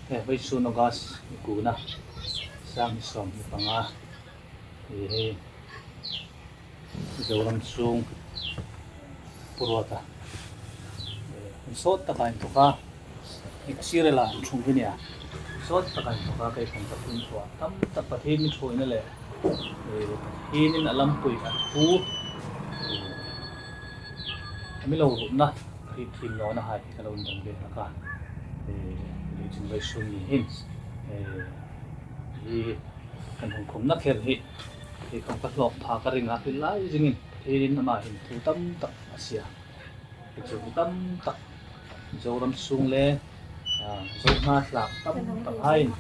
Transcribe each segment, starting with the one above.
Hei Vaisun August ni kuna sang hi 15 tih hi Mizoram chhung Pu Ruata hun sawt takah a inthawk a, Exirel ah an thung hi nia, sawt takah a inthawk a, kei kum pathum thuah tam tak Pathian in thuaina leh Pathianin a lampui a thu a milo rutna rit thin lawna hai hi ka lo indan ve hlak a, lei chin Vaisun ni hin hi kan hun khawmna kher hi hei kawng ka hlawk pha ka ring a hrilh lai zingin Pathianin amah hin thu tam tak a sia hei chu thu tam tak Mizoram chhung leh Zohma tlak tam tak aiin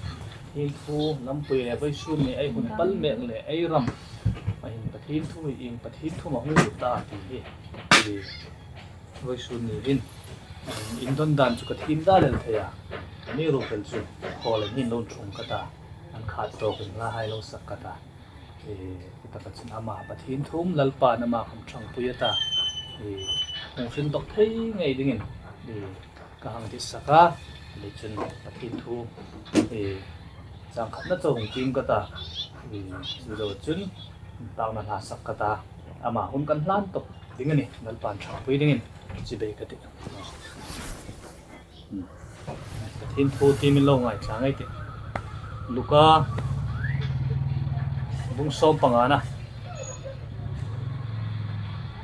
Pathian thu lampui leh Vaisun leh ei hun pal mek leh ei ram a in Pathian thu hi eng Pathian thu mah hung lut ta tih hi Vaisun niin in dawn dan chu ka thim dal el thei a, mi rupel chu khawl in hin lo thung ka ta. An khat tawk in hla hai lo sak ka ta. I taka chin ama Pathian thum Lalpa'n ama khum thangpui ata i hung hrin tawk thei ngei dingin i ka hang ti sak a, lei chun Pathian thu i chang khatna chaw hung tim ka ta i chu zo chun takna hla sak ka ta ama hun kan hlan tawp ding a ni Lalpa'n thangpui dingin chi bei ka ti. Pathian thu hi min lo ngaithla ngei teh. Luka bung 15 na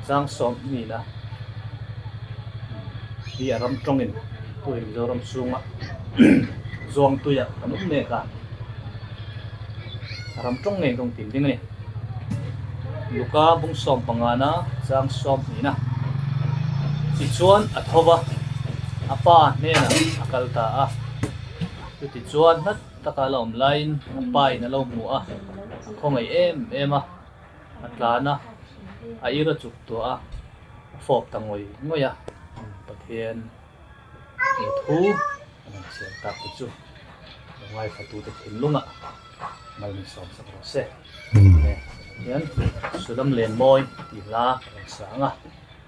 chang 20 na hi a ram tawngin tui Mizoram chhunga zuang tuiah kan awm mek a, a ram tawng ngei kawng tin ding a ni. Luka bung 15 na chang 20 na tichuan a tho va, a pa hnenah a kal ta a. Chutichuan hlat taka a la awm laiin a pa in a lo hmu a, a khawngaih em em a, a tlan a, a ir a chuk tuah a, a fawp ta ngawih ngawih a, Pathian he thu an han chhiar tak te chu lo ngaithlatute thinlungah mal min sawm sak rawh se. Hian Sulam Lenmawi tih hla a rawn sang a,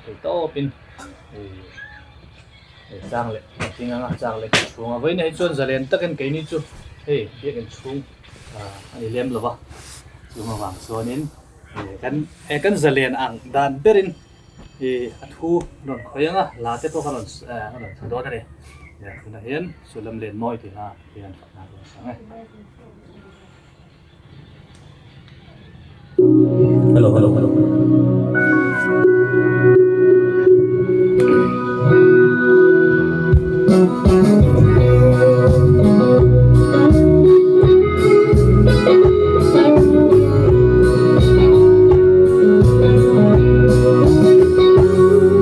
thei tawpin hei chang leh a thing anga chang leh kan chhung a, vawiin ah hi chuan zalen takin keini chu hei biakinn chhung a ni lem lo va, chung avang chuanin kan zalen ang dan berin Ih a thu rawn khawi ang a, la te pawh ka rawn eh ka rawn chhu dawn a ni. Nia tunah hian Sulam Lenmawi tih hla hian fakna rawn sang e. Hello hello hello.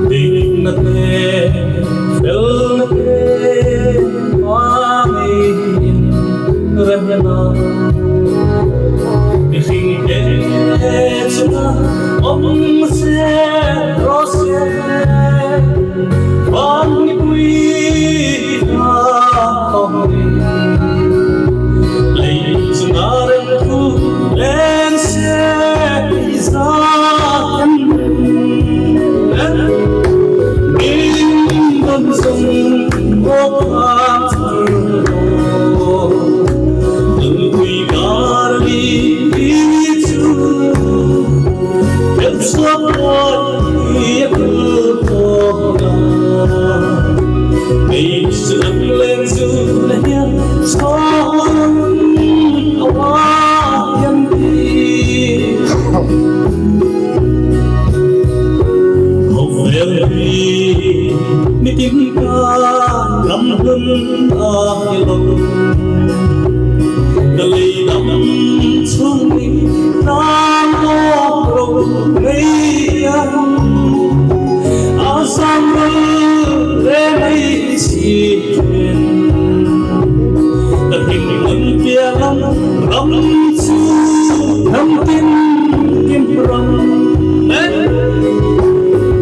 Dikna te, felna te hmangeiin remna mihring te chunga awm se rawh se van mipui hna thawngin lei chunga remthu leng se Khawvel hi nitin tan ram hlun a ni lo. Ka lei dam chhung ni tlang awk ro ngei ang. A zam ral ve mai chi then. Ka hlim nun piah lam ram chu hnam tin kim ram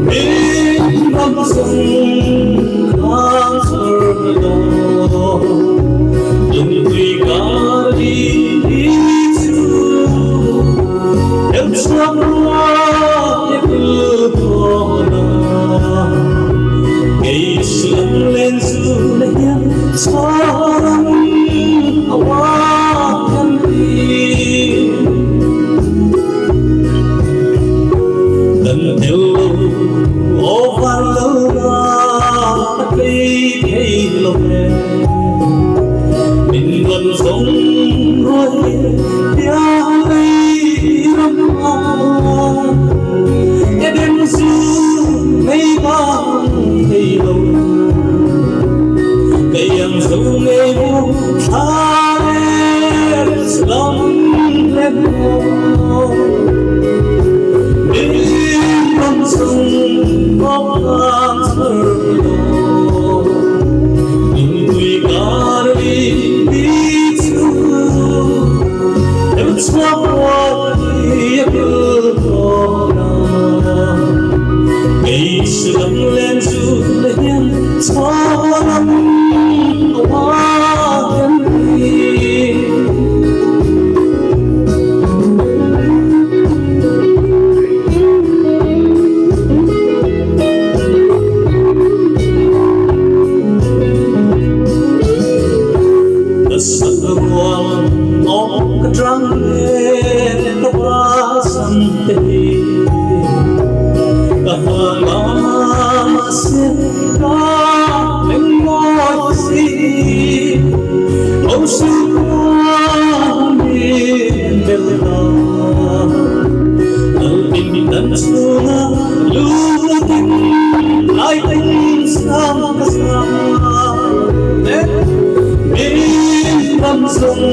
Min ram zawng khang chhar lo Lungtui kar li chu Em chhuak ruak e pul tawh la Kei sulam len zu na hian chhar ang. lo ve. Min rawn zawng ruai pialei ram a, Eden zu nei bang thei lo. Kei ang zo ngei mu thla leh lam lem lo. Min rawn zawng awk ang chhar lo. Nunpui kar li ti chu em chhuak ruai a kal tawh na. Kei chu dang len chu la hian chhuak lam a em ni. Ka sak ruang awm ka tang e ka pa sam te hi ka ha nga mahse ka meng mawi si ho su khuan min bel la Lalpin dan chhunga lutin lai tin sang ka sa Min ram chung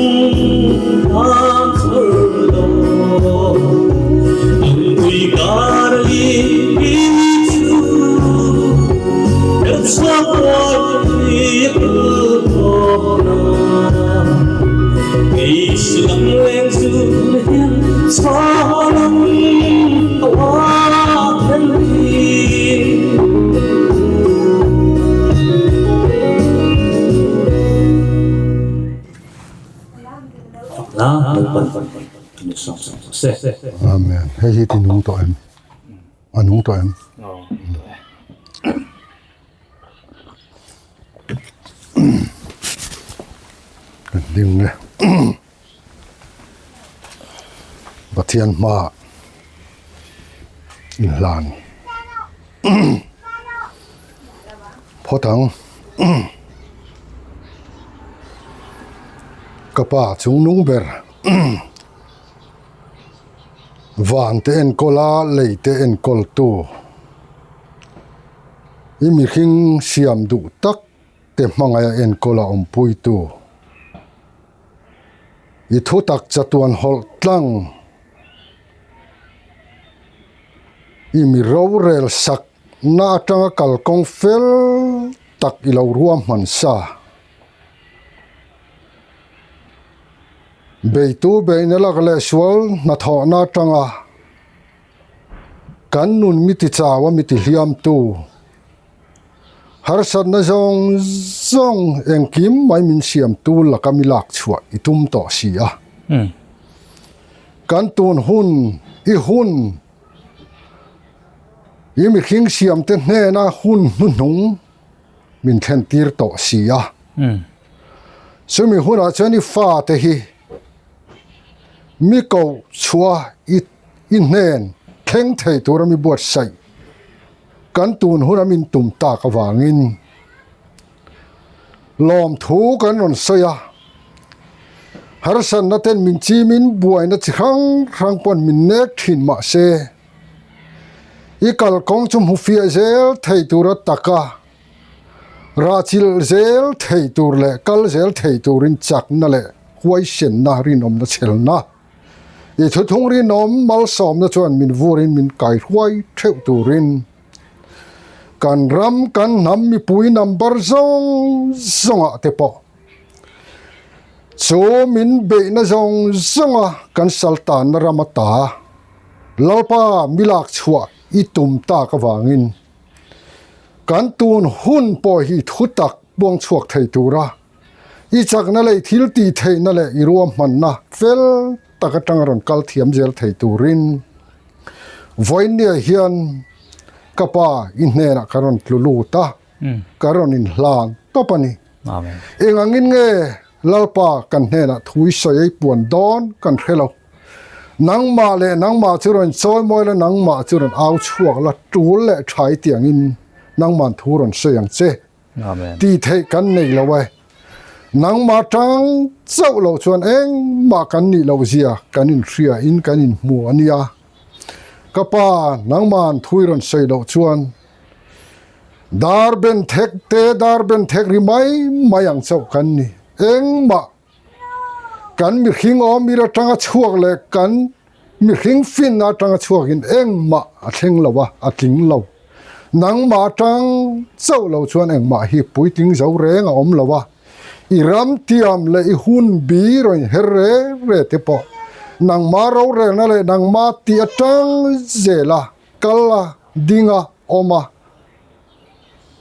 ang chhur lo Nunpui kar li chu Her chhuak ruai a kal tawh na Kei chu dang leng chu hian chhuah lam a uar then thin. Fakna Lalpan min sawm rawh se. Amen. Hei hi ti nung tawh em? A nung tawh em? Aw, nung tawh e. Kan ding e. Pathian hma inhlan phawt ang. Ka pa chungnung ber van te enkawl a lei te enkawl tu i mihring siam duh tak te hmangaih a enkawl a awmpuitu i thutak chatuan hawlh tlang i mi rorel sak na atanga kalkawng fel tak i lo ruahman sa. Beitu beihna lak leh sual hnathawhna atanga kan nun mi tichau a mi tihliamtu harsatna zawng zawng engkim mai min siamtu laka mi lak chhuah i tum tawh si a. Kan tun hun i hun i mihring siamte hnena hun hnuhnung min thlen tir tawh si a. Chumi hunah chuan i fate hi mi koh chhuah i i hnen thleng thei tura mi buatsaih kan tun huna min tum tak avangin lawmthu kan rawn sawi a. Harsatna ten min chimin buaina chi hrang hrang pawn min nek thin mahse i kalkawng chu hmu fiah zel thei tura taka Rah chilh zel thei tur leh kal zel thei turin chakna leh huaisenna rinawmna chhelna. I thuthung rinawm malsawmna chuan min vurin min kaihruai theuh turin kan ram kan hnam mipui number zawng zawngah te pawh chu min beihna zawng zawnga kan saltanna ram ata Lalpa milak chhuah i tum tak avangin Kan tun hun pawh hi thu tak puang chhuak thei tura i chakna leh i thil tih theihna leh i ruahmanna fel tak atanga rawn kal thiam zel thei turin vawinia hian ka pa i hnenah ka rawn tlu lut a, ka rawn inhlan tawp a ni. Eng angin nge Lalpa kan hnenah thu i sawi ei puan dawn kan hre lo. Nangmah leh nangmah chu rawn chawi mawi la, nangmah chu rawn au chhuak la, tul leh tha i tiangin nangman thu rawn sawi ang che. Tih theih kan nei lo e. Nangmah tang chauh loh chuan engmah kan nih loh zia kan inhria in kan inhmu a nia. Ka pa, nangma'n thu i rawn sawi loh chuan dar ben thek te dar ben thek ri mai mai ang chauh kan ni. Engmah kan mihring awmir atanga chhuak leh kan mihring finna atanga chhuakin engmah a thleng lo a, a tling lo. Nangmah atang chauh lo chuan engmah hi puitling zo reng a awm lo a, i ram tiam leh i hun bi rawn her re re te pawh nangmah rorelna leh nangmah tih atang zela kal a, ding a, awm a,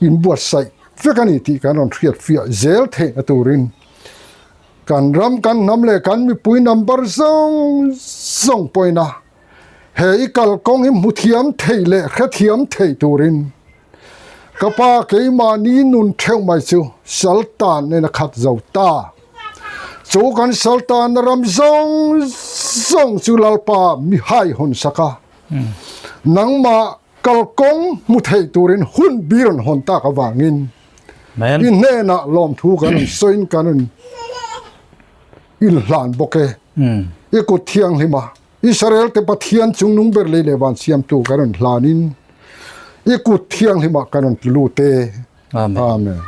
inbuatsaih vek a ni tih kan rawn hriat fiah zel theihna turin kan ram, kan hnam leh kan mipui number zawng zawng pawhin a he i kalkawng hi hmu thiam thei leh hrethiam thei turin ka pa keimahni nun theuh mai chu Saltan nen a khat zo ta. Chu kan Saltana ram zawng zawng chu Lalpa mihai hawn sak a, nangmah Kalkawng hmu thei turin hun bir an hawn tak avangin i hnenah lawmthu kan rawn sawiin kan rawn inhlan bawk e. I kut thianghlima Israel te Pathian chungnung ber lei leh van siamtu kan rawn hlanin i kut thianghlima kan rawn lut e. Amen.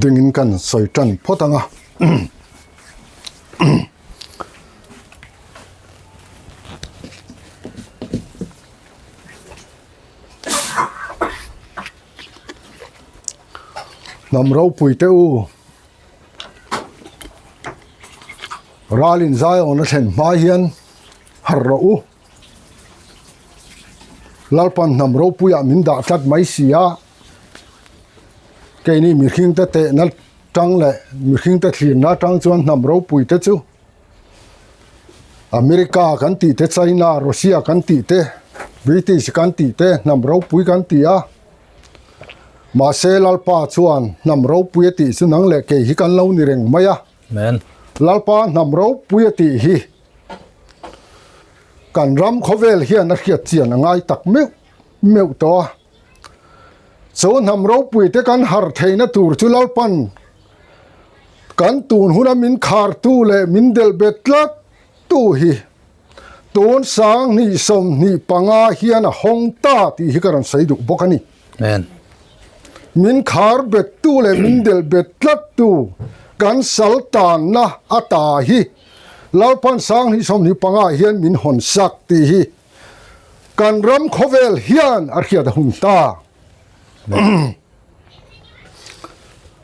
Dingin kan sawi tan phawt ang a. Hnam ropui te u ralin zai awna thlen hma hian harh rawh u. Lalpan hnam ropuiah min dah tlat mai si a, keini mihringte tehna tang leh mihringte thlirna atang chuan hnam ropuite chu America kan tih te, China, Russia kan tih te, British kan tih te hnam ropui kan ti a, mahse Lalpa chuan hnam ropui a tih chu nang leh kei hi kan lo ni reng mai a. Lalpa hnam ropui a tih hi. Kan ram khawvel hian a hriat chian a ngai tak meuh meuh tawh a. Chu hnam ropui te kan har theihna tur chu Lalpan kan tun huna min khartu leh min delh bet tlat tu hi tun 20 25 hian a hawng ta tih hi ka rawn sawi duh bawk a ni. Amen. Min khar bet tu leh min delh bet tlat tu kan sal tanna a ta hi Lalpan 2025 ah hian min hawn sak tih hi kan ram khawvel hian a hriat a hun ta.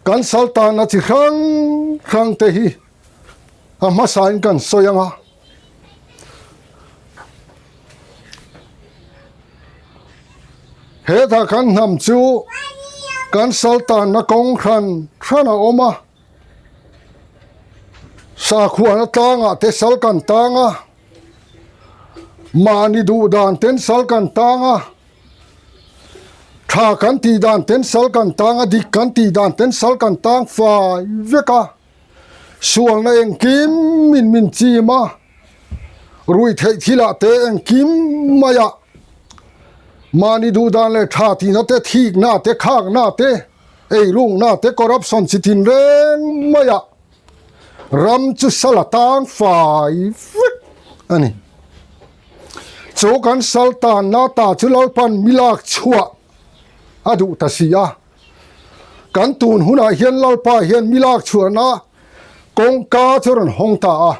Kan saltana chi hrang hrang te hi a hmasain kan sawi ang a. Hetah kan hnam chu kan saltana kawng hran hran a awm a. Sakhuana tlangah te sal kan tang a, mahni duh dan ten sal kan tang a, tha kan tih dan ten sal kan tang a, dik kan tih dan ten sal kan tang fai vek a, sualna engkim min min chim a, ruih theih thilah te engkim mai a, mahni duh dan leh tha tihna te, thikna te, khakna te, Eirukna te corruption chi tin reng mai ah ram chu sal a tang fai vek a ni. Chu kan sal tanna ta chu Lalpan milak chhuah a duh ta si a. Kan tun hunah hian Lalpa hian milak chhuahna kawngka chu rawn hawng ta a.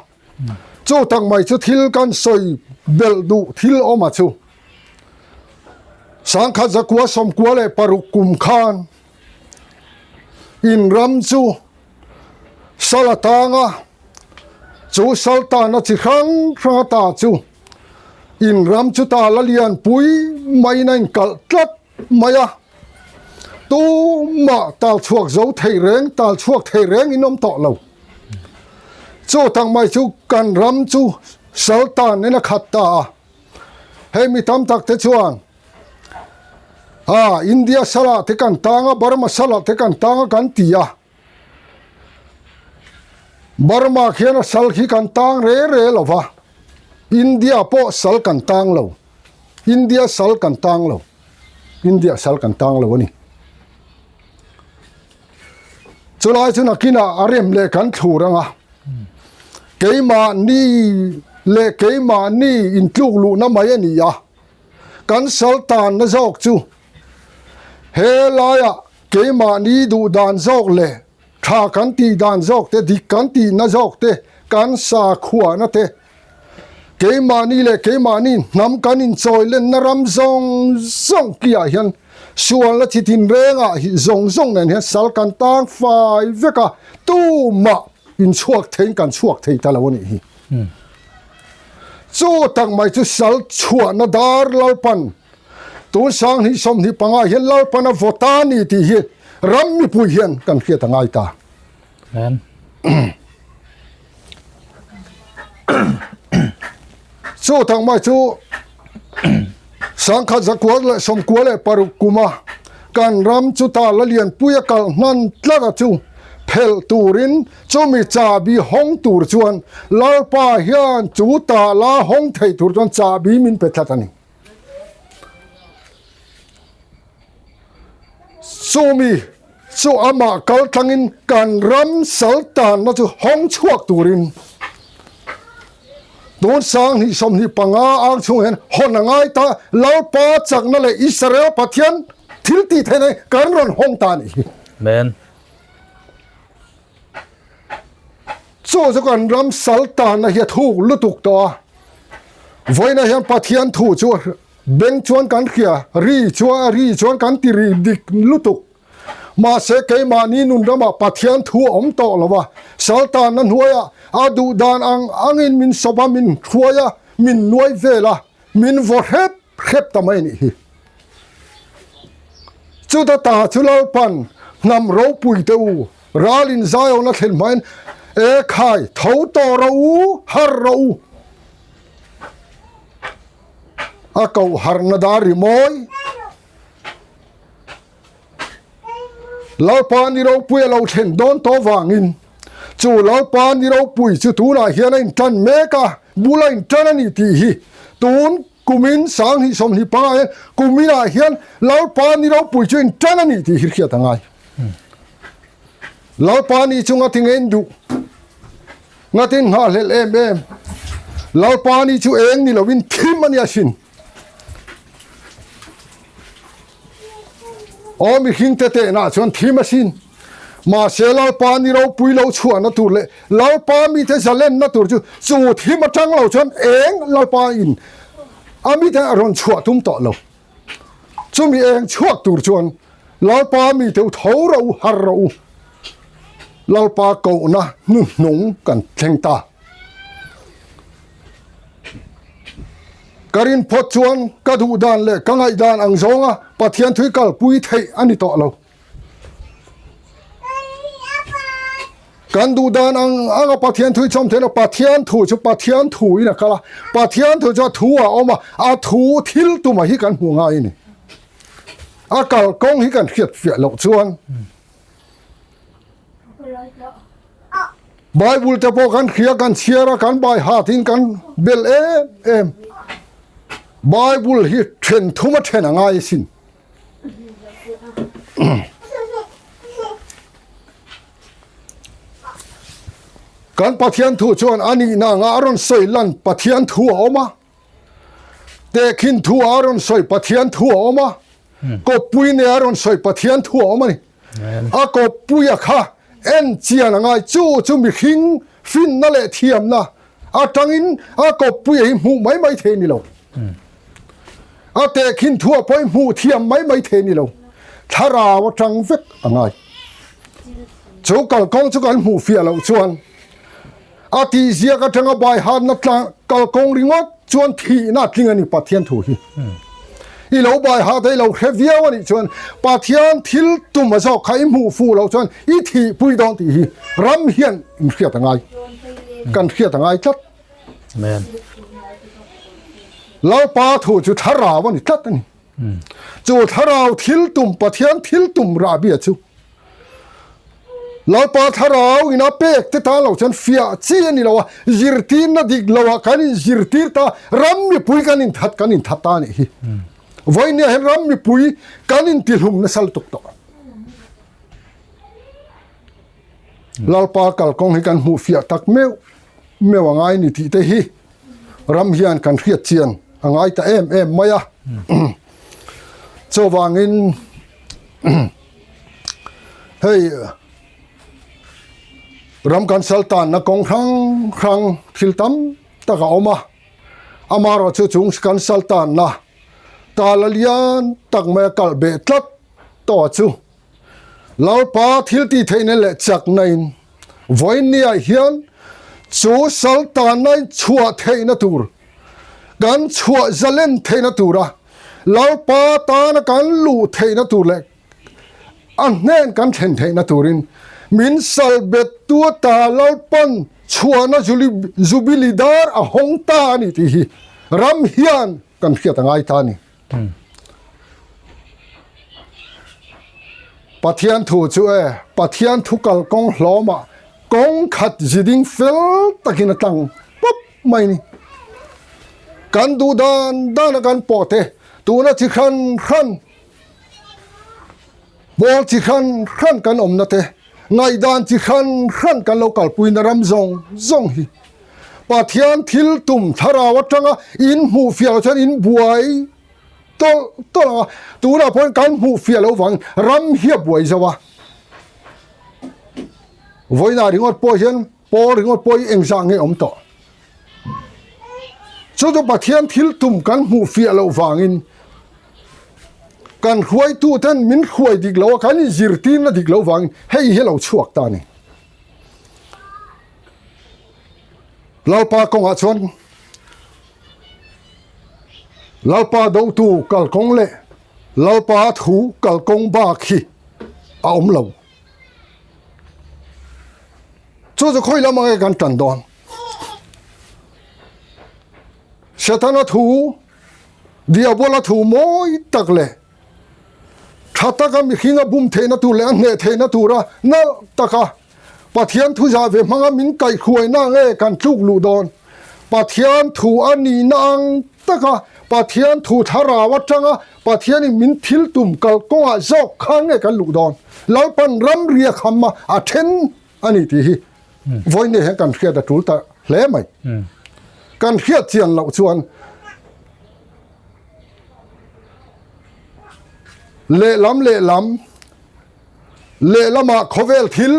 Chu tak mai chu thil kan sawi belh duh thil awm a chu. 1996 kum khan in ram chu sal a tang a, chu sal tana chi hrang hrang ata chu in ram chu ta la lian pui maiin a inkalh tlat mai a, tumah tal chhuak zo thei reng tal chhuak thei reng in awm tawh lo. Chu tak mai chu kan ram chu sal tan in a khat ta a. Hei mi tam tak te chuan a India salah te kan tang a, Burma salah te kan tang a kan ti a. Burma khian a sal khi kan tang re re lo va, India pawh sal kan tang lo, India sal kan tang lo, India sal kan tang lo a ni. Chulai chu nakinah a rem leh kan thlur ang a, keimahni leh keimahni intluk luhna mai a ni a, kan sal tanna zawk chu he laiah keimahni duh dan zawk leh tha kan tih dan zawk te, dik kan tihna zawk te, kan sakhuana te, keimahni leh keimahni hnam kan inchawi lenna ram zawng zawng kiah hian sualna chi tinrengah hi zawng zawng nen hian sal kan tang fai vek a, tumah inchhuak theiin kan chhuak thei ta lo a nih hi. Chu tak mai chu sal chhuahna dar Lalpan tun 2025 hian Lalpan a vaw ta a ni tih hi ram mipui hian kan hriat a ngai ta. Amen. Chu tak mai chu 1996 kuma kan ram chu ta la lianpui a kal hman tlat a chu phelh turin chumi chahbi hawng tur chuan Lalpa hian chu ta la hawng thei tur chuan chahbi min pe tlat a ni. Chumi chu amah kal tlangin kan ram sal tanna chu hawng chhuak turin tun 2025 ang chhung hian hawn a ngai ta, Lalpa chakna leh Israel Pathian thil tih theihna hi kan rawn hawng ta a nih hi. Amen. Chu chu kan ram sal tanna hi a thuk lutuk tawh a, vawiinah hian Pathian thu chu Beng chuan kan hria, ri chuan a ri chuan kan ti ri dik lutuk. Mahse keimahni nun ramah Pathian thu a awm tawh lo a, Saltanna hnuaiah a duh dan ang angin min sawp a, min hruai a, min nuai vel a, min vaw hrep hrep ta mai a nih hi. Chuta ta chu Lalpan hnam ropui te u, ral in Zion a thlen hmain, E khai, tho tawh rawh u, harh rawh u. A koh harna dar rimawi. Lalpa ni ropui a lo thlen dawn tawh vangin chu Lalpa ni ropui chu tunah hian a intan mek a, bul a intan a ni tih hi tun kumin 2025 hian kuminah hian Lalpa ni ropui chu intan a ni tih hi hriat a ngai. Lalpa ni chu ngatin a induh. Ngatin nghahhlelh em em. Lalpa ni chu eng ni lovin thim a ni asin. Aw mihring te tehnah chuan thim asin. Mahse Lalpa ni ropui lo chhuahna tur leh Lalpa mite zalenna tur chu chu thim atang lo chuan eng Lalpa in a mite a rawn chhuah tum tawh lo. Chumi eng chhuak tur chuan Lalpa mite u tho rawh u, har rawh u. Lalpa kohna hnuhnung kan thleng ta. Ka rin phawt chuan ka duh dan leh ka ngaih dan ang zawnga Pathian thui kalpui theih a ni tawh lo. Kan duh dan ang anga Pathian thui chawm theih lo, Pathian thu chu Pathian thu in a kal a, Pathian thu chu a thu a awm a, a thu thil tuma hi kan hmu ngai a ni. A kalkawng hi kan hriat fiah loh chuan Bible te pawh kan hria, kan chhiar a, kan bai hatin kan bel em em. Bible hi then thum a then a ngai asin. Kan Pathian thu chuan a nihna anga a rawn sawi lan Pathian thu a awm a. Tehkhin thu a rawn sawi Pathian thu a awm a. Kawppui ne a rawn sawi Pathian thu a awm a ni. A kawppuia kha en chian a ngai. Chu chu mihring finna leh thiamna atangin a kawppuia hi hmuh mai mai thei a ni lo. A tehkhin thu a pawh hi hmuh thiam mai mai thei a ni lo. Thlarau atang vek a ngai. Chu kalkawng chu kan hmuh fiah loh chuan a tih ziak atanga baihatna kalkawng ringawt chuan thihna a tling a ni Pathian thu hi. I lo baihat a i lo hre viau a nih chuan Pathian thil tum a zawk kha i hmuh fuh loh chuan i thihpui dawn tih hi ram hian in hriat a ngai. Kan hriat a ngai tlat. Amen. Lalpa thu chu thlarau a ni tlat a ni. Chu thlarau thil tum Pathian thil tum rahbia chu. Lalpa Thlarau in a pek te tan lo chuan fiah chi a ni lo a, zirtirna dik lo ah kan in zirtir ta, ram mipui kan in that kan in that ta a nih hi. Vawinia hian ram mipui kan in tihlum nasa lutuk tawh. Lalpa kalkawng hi kan hmuh fiah tak meuh meuh a ngai ni tih te hi ram hian kan hriat chian a ngai ta em em mai a. Chuvangin hei ram kan sal tanna kawng hrang hrang thil tam tak a awm a, amaherawhchu chung kan sal tanna tala lian tak mai a kalh beh tlat tawh chu Lalpa thiltih theihna leh chaknain vawinia hian chu sal tannain chhuah theihna tur, kan chhuah zalen theihna tura Lalpa tana kan luh theihna tur leh a hnen kan thlen theihna turin min sal bettu ata Lalpan chhuahna Jubili dar a hawng ta a ni tih hi ram hian kan hriat a ngai ta a ni. Pathian thu chu e, Pathian thu kal kawng hlawmah kawng khat ziding fel takin a tlang pawp mai ni. Kan duh dan dana kan pawh te tuna chi hran hran, pawl chi hran hran kan awmna te, ngaihdan chi hran hran kan lo kalpuina ram zawng zawng hi Pathian thil tum thlarau atanga in hmuh fiah loh chuan in buai tawlh tawlh ang a, tunah pawhin kan hmuh fiah loh vangin ram hi a buai zo a. Vawiinah ringawt pawh hian pawl ringawt pawh hi engzah nge awm tawh? Chu chu Pathian thil tum kan hmuh fiah loh vangin kan hruaituten min hruai dik lo a, kan inzirtirna dik loh vangin hei hi a lo chhuak ta a ni. Lalpa kawngah chuan Lalpa dotu kalkawng leh Lalpa thu kalkawng bak hi a awm lo. Chu chu khawi lam ange kan tan dawn. Setana thu, Diabola thu mawi tak leh tha taka mihringa bum theihna tur leh a hneh theihna tura nalh taka Pathian thu zah ve hmanga min kaihhruaina nge kan tluk luh dawn? Pathian thu a nihna ang taka Pathian thu thlarau atanga Pathianin min thil tum kal kawngah zawk kha nge kan luh dawn? Lalpan ramria kham a a then a ni tih hi vawiin hian kan hriat a tul ta hle mai. Kan hriat chian loh chuan lehlam lehlam Lehlamah khawvel thil,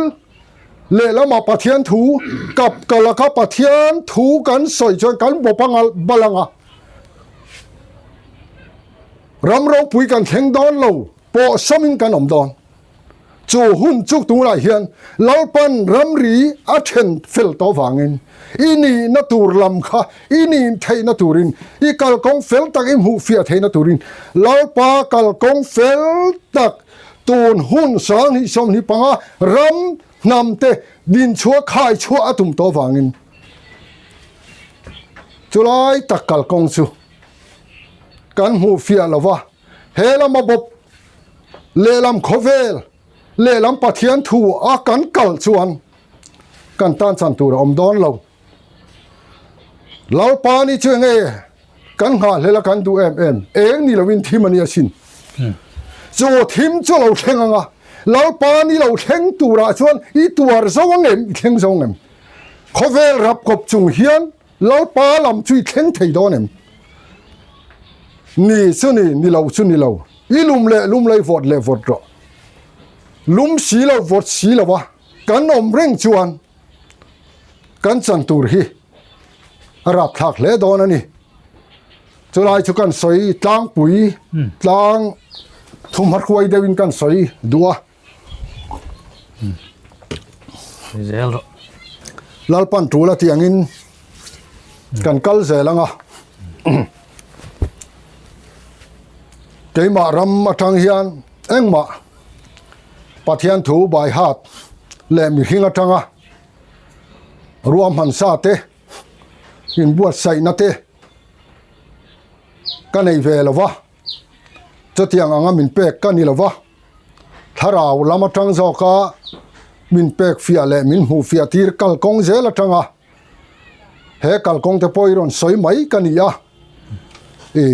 lehlamah Pathian thu, kap ka laka Pathian thu kan sawi chuan kan bawp anga bal anga ram ropui kan thleng dawn lo pawh sawmin kan awm dawn. Chu hun chu tunah hian Lalpan ramri a then fel tawh vangin i nihna tur lam kha i nih theihna turin i kalkawng fel tak i hmuh fiah theihna turin Lalpa kalkawng fel tak Tun hun 2025 ram hnam te dinchhuah khai chhuah a tum tawh vangin chulai tak kalkawng chu kan hmuh fiah lo va, he lama bawp lehlam khawvel lehlam Pathian thu a kan kal chuan kan tan chan tur a awm dawn lo. Lalpa ni chu enge kan nghahhlel a kan duh em em eng ni loin thim a ni asin. Chu thim chu lo thleng anga Lalpa ni lo thleng turah chuan i tuar zo ang em i thleng zo ang em? Khawvel rap kawp chung hian Lalpa lam chu i thleng thei dawn em? Ni chu ni, ni lo chu ni lo. I lum leh lum lo i vawt leh vawt rawh. Lum si lo vawt si lo a kan awm reng chuan Kan chan tur hi a rapthlak hle dawn a ni. Chulai chu kan sawi tlangpui tlang thumhma hruai deuhin kan sawi duh a. Zel rawh. Lalpan tul a tih angin kan kal zel ang a. Keimah ram atang hian engmah Pathian thu by heart leh mihring atanga ruahman sa te inbuatsaihna te ka nei ve lo va, chutiang anga min pek ka ni lo va, thlarau lam atang zawka. min pek fiah leh min hmuh fiah tir kalkawng zel atanga he kalkawng te pawh i rawn sawi mai ka ni a. I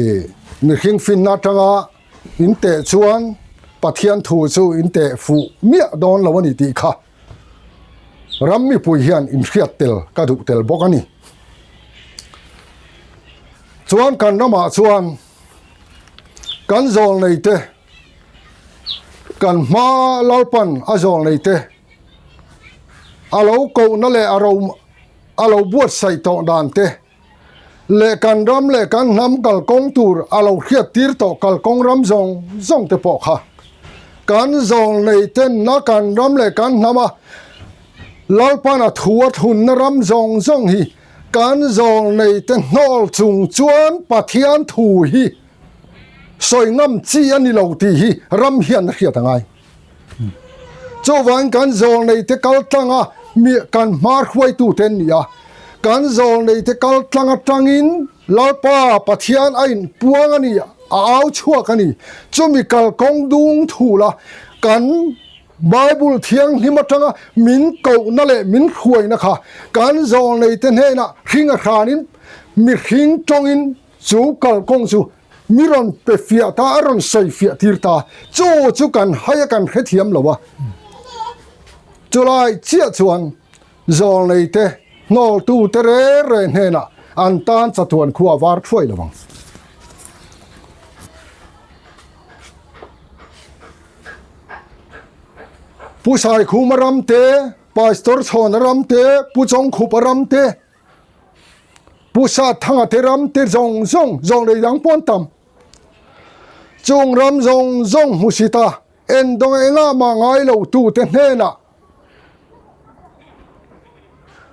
mihring finna atanga in teh chuan Pathian thu chu in teh fuh miah dawn lo a ni tih kha ram mipui hian in hriat tel ka duh tel bawk a ni. Chuan kan ramah chuan kan zawl nei te kan hma Lalpan a zawl nei te a lo kohna leh a ro a lo buatsaih tawh dan te leh kan ram leh kan hnam kalkawng tur a lo hriat tir tawh kalkawng ram zawng zawng te pawh kha kan zawl nei tenna kan ram leh kan hnam a Lalpan a thu a thunna ram zawng zawng hi Kan zawlneite hnawl chung chuan Pathian thu hi sawi ngam chi a ni lo tih hi ram hian a hriat a ngai. Chuvangin kan zawlneite kal tlanga mi kan hma hruaitute an ni a, kan zawlneite kal tlang atangin Lalpa Pathian a inpuang a ni, a au chhuak a ni. Chumi kalkawng dung thul a kan Bible thianghlim atanga min kohna leh min hruaina kha kan zawlneite hnenah hring a hranin mihring tawngin chu kalkawng chu mi rawn pe fiah ta, a rawn sawi fiah tir ta. Chu chu kan hai a, kan hrethiam lo a. Chulai chiah chuan zawlneite hnawltute re re hnenah an tan chatuan khua var thuai lo ang. Pu Saikhuma ram te, Pastor Chhawna ram te, Pu Chawngkhupa ram te, Pu Satthanga te ram te zawng zawng, zawng lei dang pawh an tam. Chung ram zawng zawng hmusit a, endawng engah mah ngai lo tu te hnenah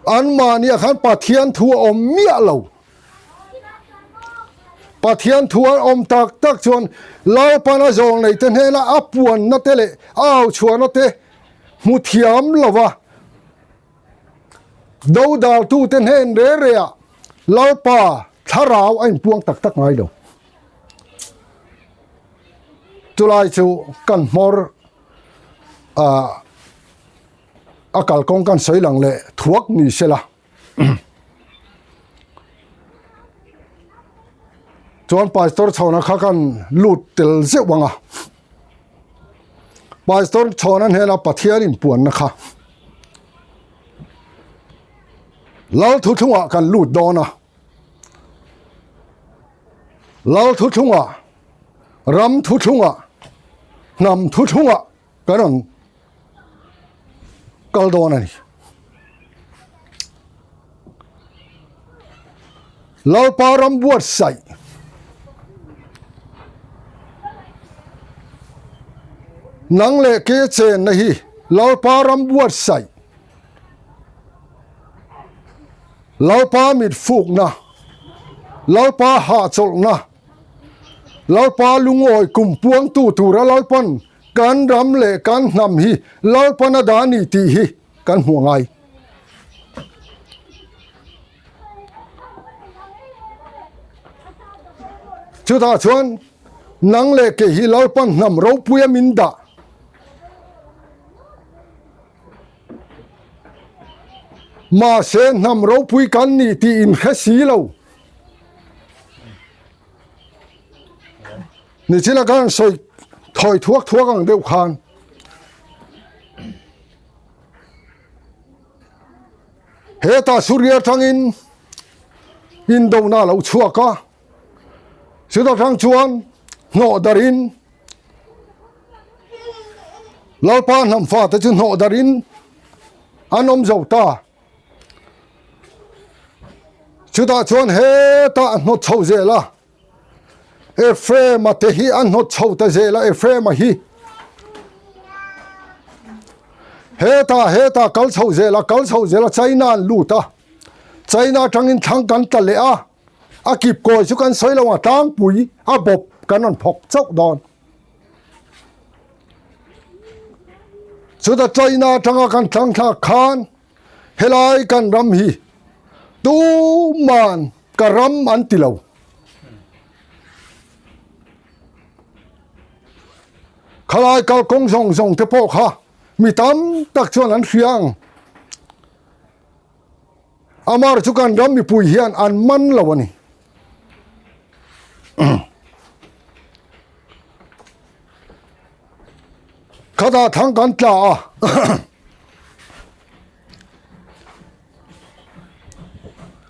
anmahniah khan Pathian thu a awm miah lo. Pathian thu an awm tak tak chuan Lalpana zawng neite hnena a puanna te leh a auchhuahna te hmu thiam lova dodaltute hnen re re ah Lalpa thlarau a inpuang tak tak ngai lo. Chulai chu kan hmawr a kalkawng kan sawi lang leh thuak ni sela. Chuan Pastor Chhawna kha kan lut tel zeuh ang a. Pastor Chhawna hnena Pathian inpuanna kha Lal thuthlungah kan lut dawn a. Lal thuthlungah, ram thuthlungah, hnam thuthlungah kan rawn kal dawn a ni. Lalpa ram buatsaih nang leh ke chenna hi Lalpa ram buatsaih Lalpa mit fukna Lalpa hahchawlhna Lalpa lungawi kum puangtu tura Lalpan Kan ram leh kan hnam hi Lalpan a dah a ni tih hi kan hmuh a ngai. Chutah chuan nang leh kei hi Lalpan hnam ropui a min dah. Mahse hnam ropui kan ni tih inhre si lo. Nichina khan sawi thawi thuak thuak ang deuh khan hetah Suria atangin indona a lo chhuak a, chuta tang chuan hnawh darin Lalpa hnam fate chu hnawh darin an awm zo ta. Chutah chuan hetah a hnawt chho zel a. Ephraim-a te hi a hnawt chho ta zel a, Ephraim-a hi hetah hetah kal chho zel a, kal chho zel a, China an lut a, China atangin thlang kan tla leh a, a kip kawi chu kan sawi lo ang, tlangpui a bawp kan rawn phawk chauh dawn. Chuta China atanga kan thlang thlak khan Helai kan ram hi tuman ka ram an ti lo. Khalai kalkawng zawng zawng te pawh kha Mi tam tak chuan an hria ang. Amar chu kan ram mipui hian an man lo a ni. Khatah thang kan tla a.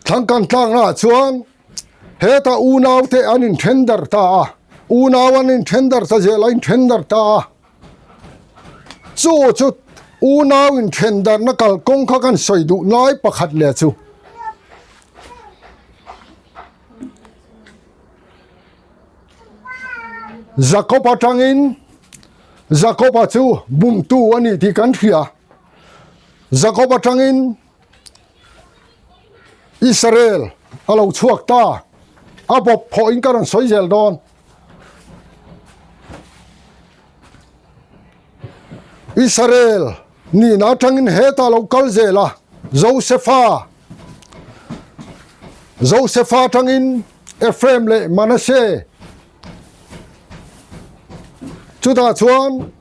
Thlang kan tlaknaah chuan heta unaute an inthen darh ta a, unau an inthen darh ta zel a inthen darh ta a. Chu chu unau inthen darhna kalkawng kha kan sawi duh lai pakhat leh chu. Jakob atangin Jakob-a chu bumtu a ni tih kan hria. Jakob atangin Israel a lo chhuak ta, a bawp phawhin ka rawn sawi zel dawn. Israel nihna atangin hetah lo kal zel a, Josefa, Josefa atangin Ephraim leh Manasseh, Chutah chuan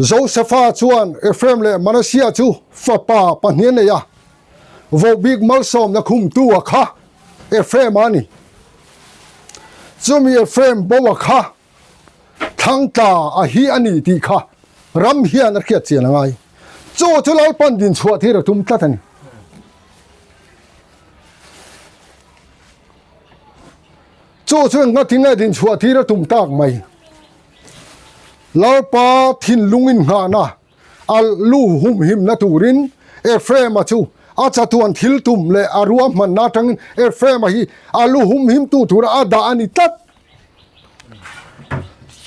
Josefa chuan Ephraim leh Manasseh chu fapa pahnih a nei a, vohbik malsawmna khumtu a kha Ephraim a ni. Chumi Ephraim bo a kha thlangtla a hi a ni tih kha ram hian a hriat chian a ngai. Chu chu Lalpan dinchhuah thir a tum tlat a ni. Chu chu engka thing nge din chhuah tir a tum tak mai. Lalpa thinlung in nghahna a lu humhimna turin Ephraim-a chu a chatuan thil tum leh a ruahmanna atangin Ephraim-a hi a lu humhimtu tura a dah a ni tlat.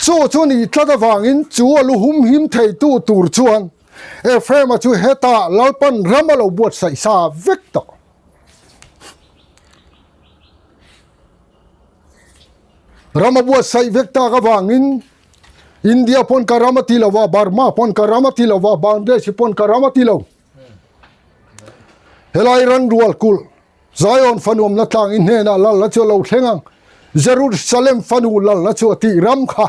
Chu chu ni tlat avangin chu a lu humhim theitu tur chuan Ephraim-a chu hetah Lalpan ram a lo buatsaih sa vek tawh. Ram a buatsaih vek tak avangin India pawn ka ram a ti lo va, Burma pawn ka ram a ti lo va, Bangladesh pawn ka ram a ti lo. Helai ran rual kulh Zion fanuamna tlang i hnenah lalna chu a lo thleng ang, Jerusalem fanu lalna chu a tih ram kha.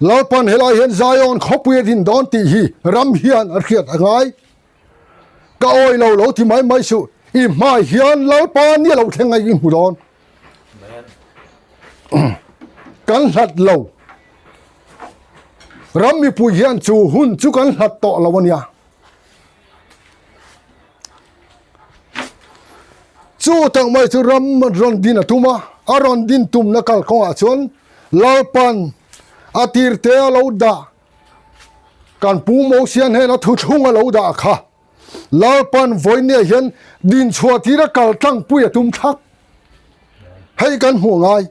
Lalpan helai hian Zion khawpui a din dawn tih hi ram hian a hriat a ngai. Ka awi lo lo ti mai mai suh, i hmai hian Lalpa nia lo thleng ai i hmu dawn. Kan hlat lo. Ram mipui hian chu hun chu kan hlat tawh lo a nia. Chu tak mai chu ram rawn din a tum a, a rawn din tumna kalkawngah chuan Lalpan a tirte a lo dah. Kan Pu Mosian hnena thuthlung a lo dah kha Lalpan vawinia hian dinchhuah tir a kal tlangpui a tum thlak. Hei kan hmuh ngai.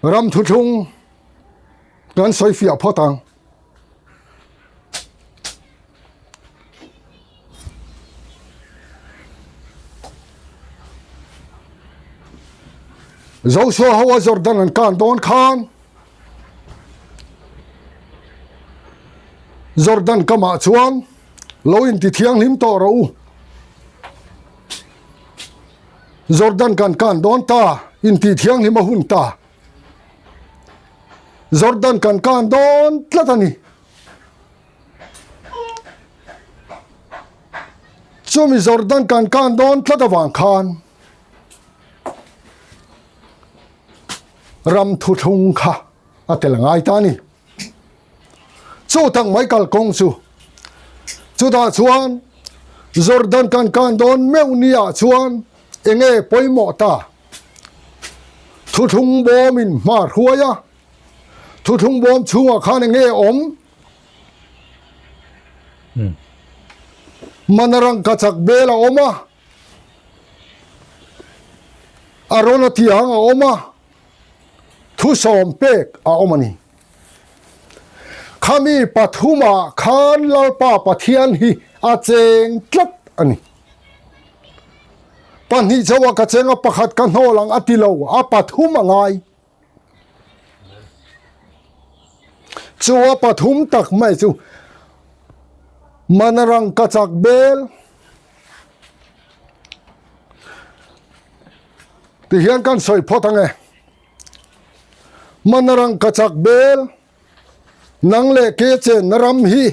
Ram thuthlung kan sawi fiah phawt ang. Joshua ho a Jordan an kan dawn khan Jordan kamah chuan lo in ti thianghlim tawh rawh u. Jordan kan kan dawn ta in ti thianghlim a hun ta. Jordan kan kan dawn tlat a ni. Chumi Jordan kan kan dawn tlat avang khan ram thuthlung kha a tel ngai ta a ni. Chu tak mai kalkawng chu chutah chuan Jordan kan kan dawn meuh niah chuan enge pawimawh ta? Thuthlung bawmin hma hruai a, thuthlung bawm chhungah khan enge awm? Mana rangka chak bel a awm a, a rawn a tiang a awm a, thusawm pek a awm a ni. Khami pathumah khan Lalpa Pathian hi a cheng tlat a ni. Pahnih chauha ka cheng a, pakhat ka hnawl ang a ti lo, a pathum a ngai. Chu a pathum tak mai chu Manarang ka chak bel ti hian kan sawi phawt ang e. Manarang ka chak bel, nang leh ke chenna ram hi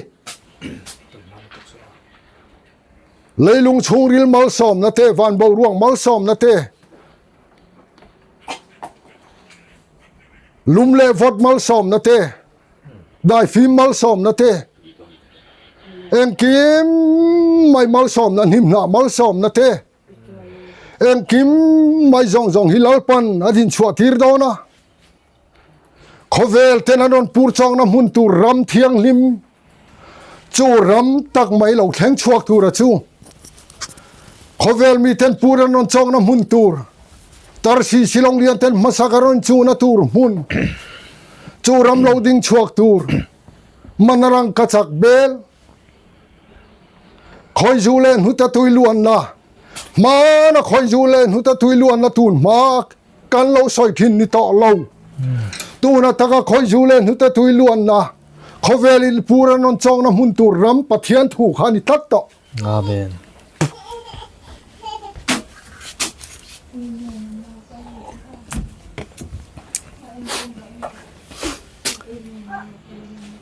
leilung chhungril malsawmna te, van boruak malsawmna te, lum leh vawt malsawmna te, daifim malsawmna te, engkim mai malsawmna, hnimhnah malsawmna te, Engkim mai zawng zawng hi Lalpan a dinchhuah tir dawn a, khawvel ten an rawn pur chawngna hmun tur ram thianghlim chu ram tak mai lo thleng chhuak tura chu khawvel mi ten pur an rawn chawngna hmun tur Tarsi Shillong lian ten hmasak a rawn chuhna tur hmun chu ram lo ding chhuak tur Manarang ka chak bel Khawizu leh hnuta tui luanna hmana khawizu leh hnuta tui luanna tun hma kan lo sawi thin ni tawh lo. Tuna taka khawizu leh hnuta tui luanna khawvel in pur an rawn chawkna hmun tur ram Pathian thu kha a ni tlat tawh. Amen.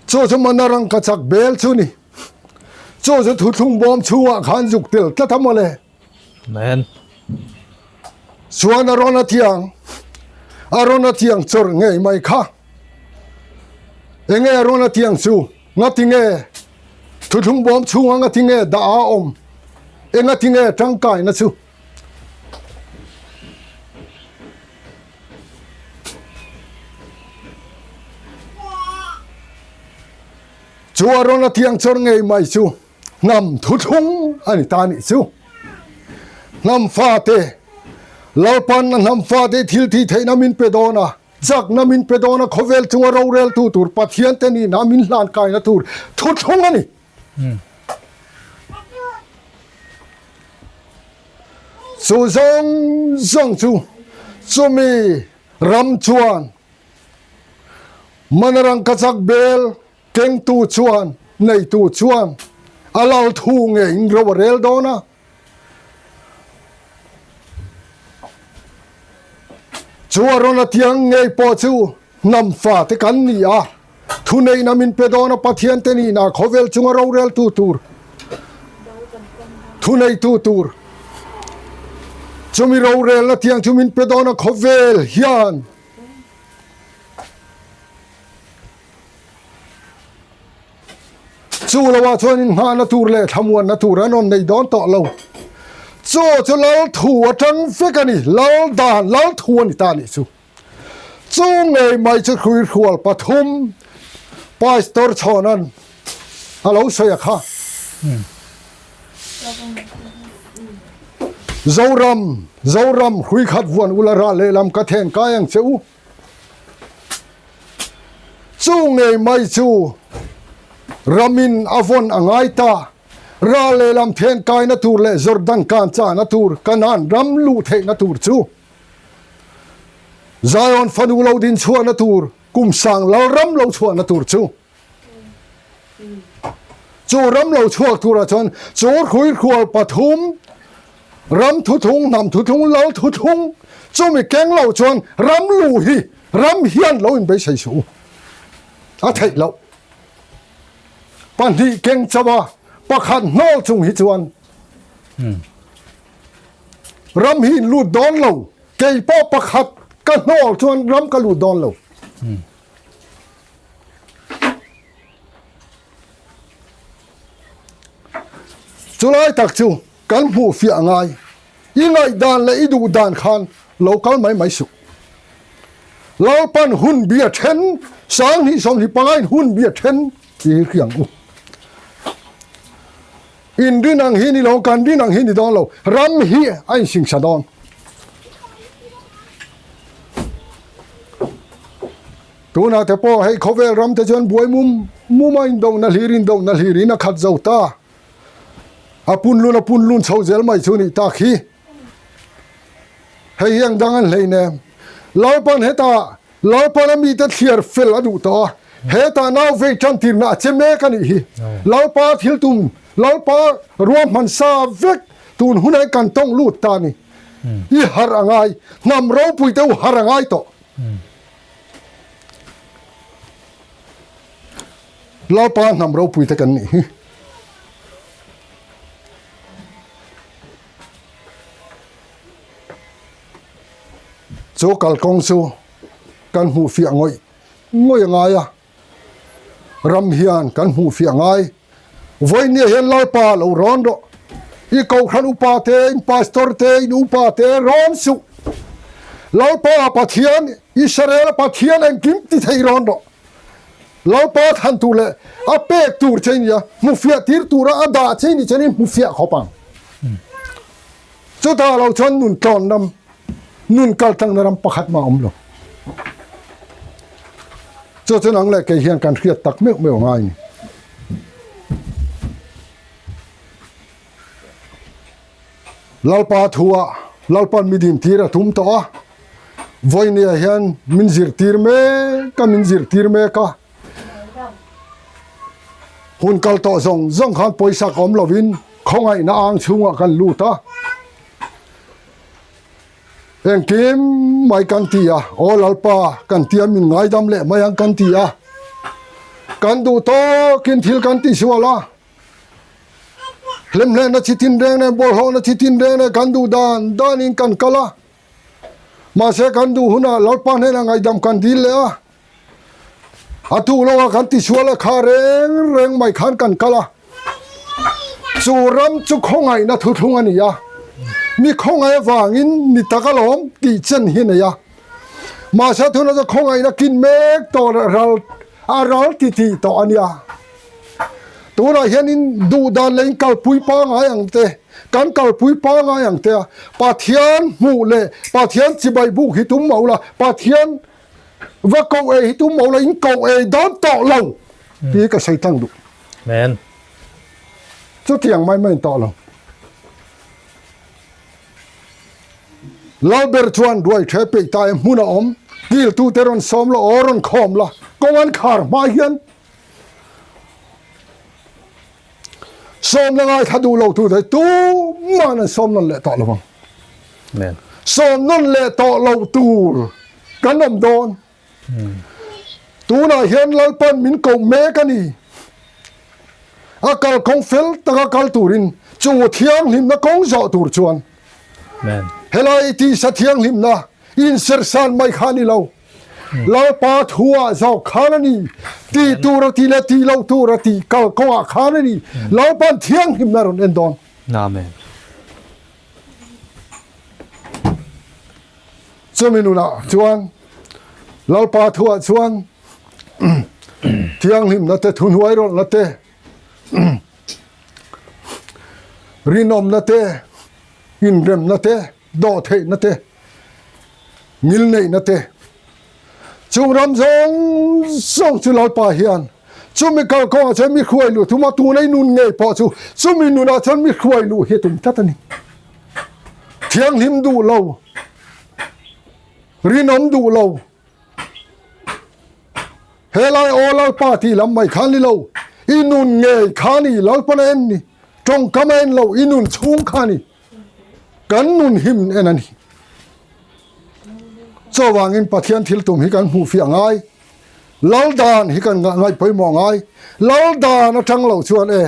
Chu chu mana rangka chak bel chu ni. Chu chu thuthlung bawm chhungah khan zuk tel tlat a mawle. Amen. Chuan a rawn a thiang, a rawn a thiang chawr ngei mai kha. Enge a rawn a thiang chu? Ngati nge thuthlung bawm chhunga ngati nge dah a awm? Engati nge tangkaina chu? Chu a rawn a thiang chawr ngei mai chu hnam thuthlung a ni ta nih chu. Hnam fate, Lalpan a hnam fate thil tih theihna min pe dawn a, chakna min pe dawn a, khawvel chunga roreltu tur Pathian te nihna min hlan kaina tur thuthlung a ni. Chu zawng zawng chu chumi ram chuan Manarangkachak bel kengtu chuan neitu chuan a lal thu ngeiin ro a rel dawn a. Chu a rawn a tiang ngei pawh chu hnam fate kan ni a, thuneihna min pe dawn a Pathian te nihna khawvel chunga roreltu tur, thuneitu tur. Chumi rorelna tiang chu min pe dawn a khawvel hian. Chu loah chuan inngahna tur leh thlamuanna tur an rawn nei dawn tawh lo. Chu chu lal thu atang vek a ni, lal dan, lal thu a ni ta a nih chu. Chu ngei mai chu hruihrual pathum Pastor Chhawna'n a lo sawi a kha. Zoram, Zoram, hruikhat vuan ula ral lehlam ka then kai ang che u. Chu ngei mai chu ramin a vawn a ngai ta. Ral lehlam then kaina tur leh Jordan kan chahna tur, Kanaan ram luh theihna tur chu Zion fanu lo din chhuahna tur, kum sang lal ram lo chhuahna tur chu. Chu ram lo chhuak turah chuan chu hruihrual pathum, ram thuthlung, hnam thuthlung, lal thuthlung chumi keng lo chuan ram lu hi ram hian lo inbeisei suh u. A theih loh. Pahnih keng chauh a, pakhat hnawl chung hi chuan ram hi in lut dawn lo. Kei pawh pakhat ka hnawl chuan ram ka lut dawn lo. Chulai tak chu kan hmuh fiah ngai. I ngaihdan leh i duh dan khan lo kal mai mai suh. Lalpan hun bia then, 20 25 in hun bia then tih hi hriang u. In rin ang hi ni lo, kan rin ang hi ni dawn lo, ram hi a insingsa dawn. Tunah te pawh hei khawvel ram te chuan buai mum mum a indohna hlir indohna hlir in a khat zo ta. A punlun a punlun chho zel mai chu nih tak hi. Hei hi ang dang an hlei nem. Lalpan hetah Lalpan a mite thliar fel a duh tawh a, hetah nau vei tan tirna a che mek a nih hi. Lalpa thil tum, Lalpa ruahman sa vek tun hunah hian kan tawng lut ta a ni. I harh a ngai, hnam ropui te u harh a ngai tawh. Lalpa hnam ropui te kan nih hi. Chu kalkawng chu kan hmuh fiah ngawih ngawih a ngai a, ram hian kan hmuh fiah ngai. Vawinia hian Lalpa lo rawn rawh, i kohhran upa te, in pastor te, in upa te rawn suh. Lalpa Pathian, Israel Pathian engkim ti thei rawn rawh. Lalpa than tur leh a pek tur che nia, hmufiah tir tura a dah che ni chuan in hmufiah khawp ang. Chutah lo chuan nun tlawn ram, nun kal tlangna ram pakhat mah a awm lo. Chu chu nang leh kei hian kan hriat tak meuh meuh ngai ni. Lalpa thua Lalpan mi din tir a tum tawh a, vawinia hian min zirtir mek a, min zirtir mek a. Hun kal tawh zawng zawng khan pawisa ka awm lovin khawngaihna ang chhungah kan lut a. Engkim mai kan ti a, aw Lalpa kan tia min ngaidam leh mai ang kan ti a. Kan duh tawkin thil kan tisual a. Hlemhlehna chi tin reng nen, bawlhhlawhna chi tin reng nen kan duh dan danin kan kal a. Mahse kan duh hunah Lalpa hnenah ngaihdam kan dil leh a. A tu lawngah kan tisual a kha reng reng mai khan kan kal a. Chu ram chu khawngaihna thuthlung a ni a. Mi khawngaih avangin ni tak alawm tih chen hi a nei a. Mahse tunah chuan khawngaihna kin mek tawh ral a ral titih tawh a nia. Tunah hianin duh dan leh in kalpui pangai ang te, kan kalpui pangai ang te a, Pathian hmuh leh Pathian chibai buk hi tum mah ula, Pathian va koh ei hi tum mah ula, in koh ei dawn tawh lo tih hi ka sawi tlang duh. Amen. Chutiang mai mai in tawh lo. Lalber chuan ruai the peih ta e hmun a awm, kiltute rawn sawm la aw rawn khawm la, kawng an khar hma hian Sawmna ngaithla duh lo tu te tuman an sawm nawn leh tawh lo ang. Sawm nawn leh tawh lo tur kan awm dawn. Tunah hian Lalpan min koh mek a ni. A kalkawng fel taka kal turin chu thianghlimna kawng zawh tur chuan helai tisa thianghlimna insersan mai kha a ni lo. Lalpa thuah zawk khan a ni, ti tur a ti leh ti lo tur a ti kal kawngah khan a ni, Lalpa'n thianghlimna a rawn en dawn. Amen. Chumi nunah chuan Lalpa thuah chuan thianghlimna te, thuhnuai rawlhna te, rinawmna te, inremna te, dawhtheihna te, ngilneihna te, chung ram zawng zawng chu Lalpa hian chumi kalkawngah chuan mi hruai luh thum a, tuna i nun ngei pawh chu chumi nunah chuan mi hruai luh hi a tum tlat a ni. Thianghlim duh lo, rinawm duh lo, Helai aw Lalpa tih lam mai khan ni lo, i nun ngei kha ni Lalpan a en ni, tawngkam a en lo, i nun chhung kha ni, kan nun him en a ni. Chuvangin Pathian thil tum hi kan hmuh fiah ngai, Lal dan hi kan ngaih pawimawh ngai, Lal dan atang lo chuan e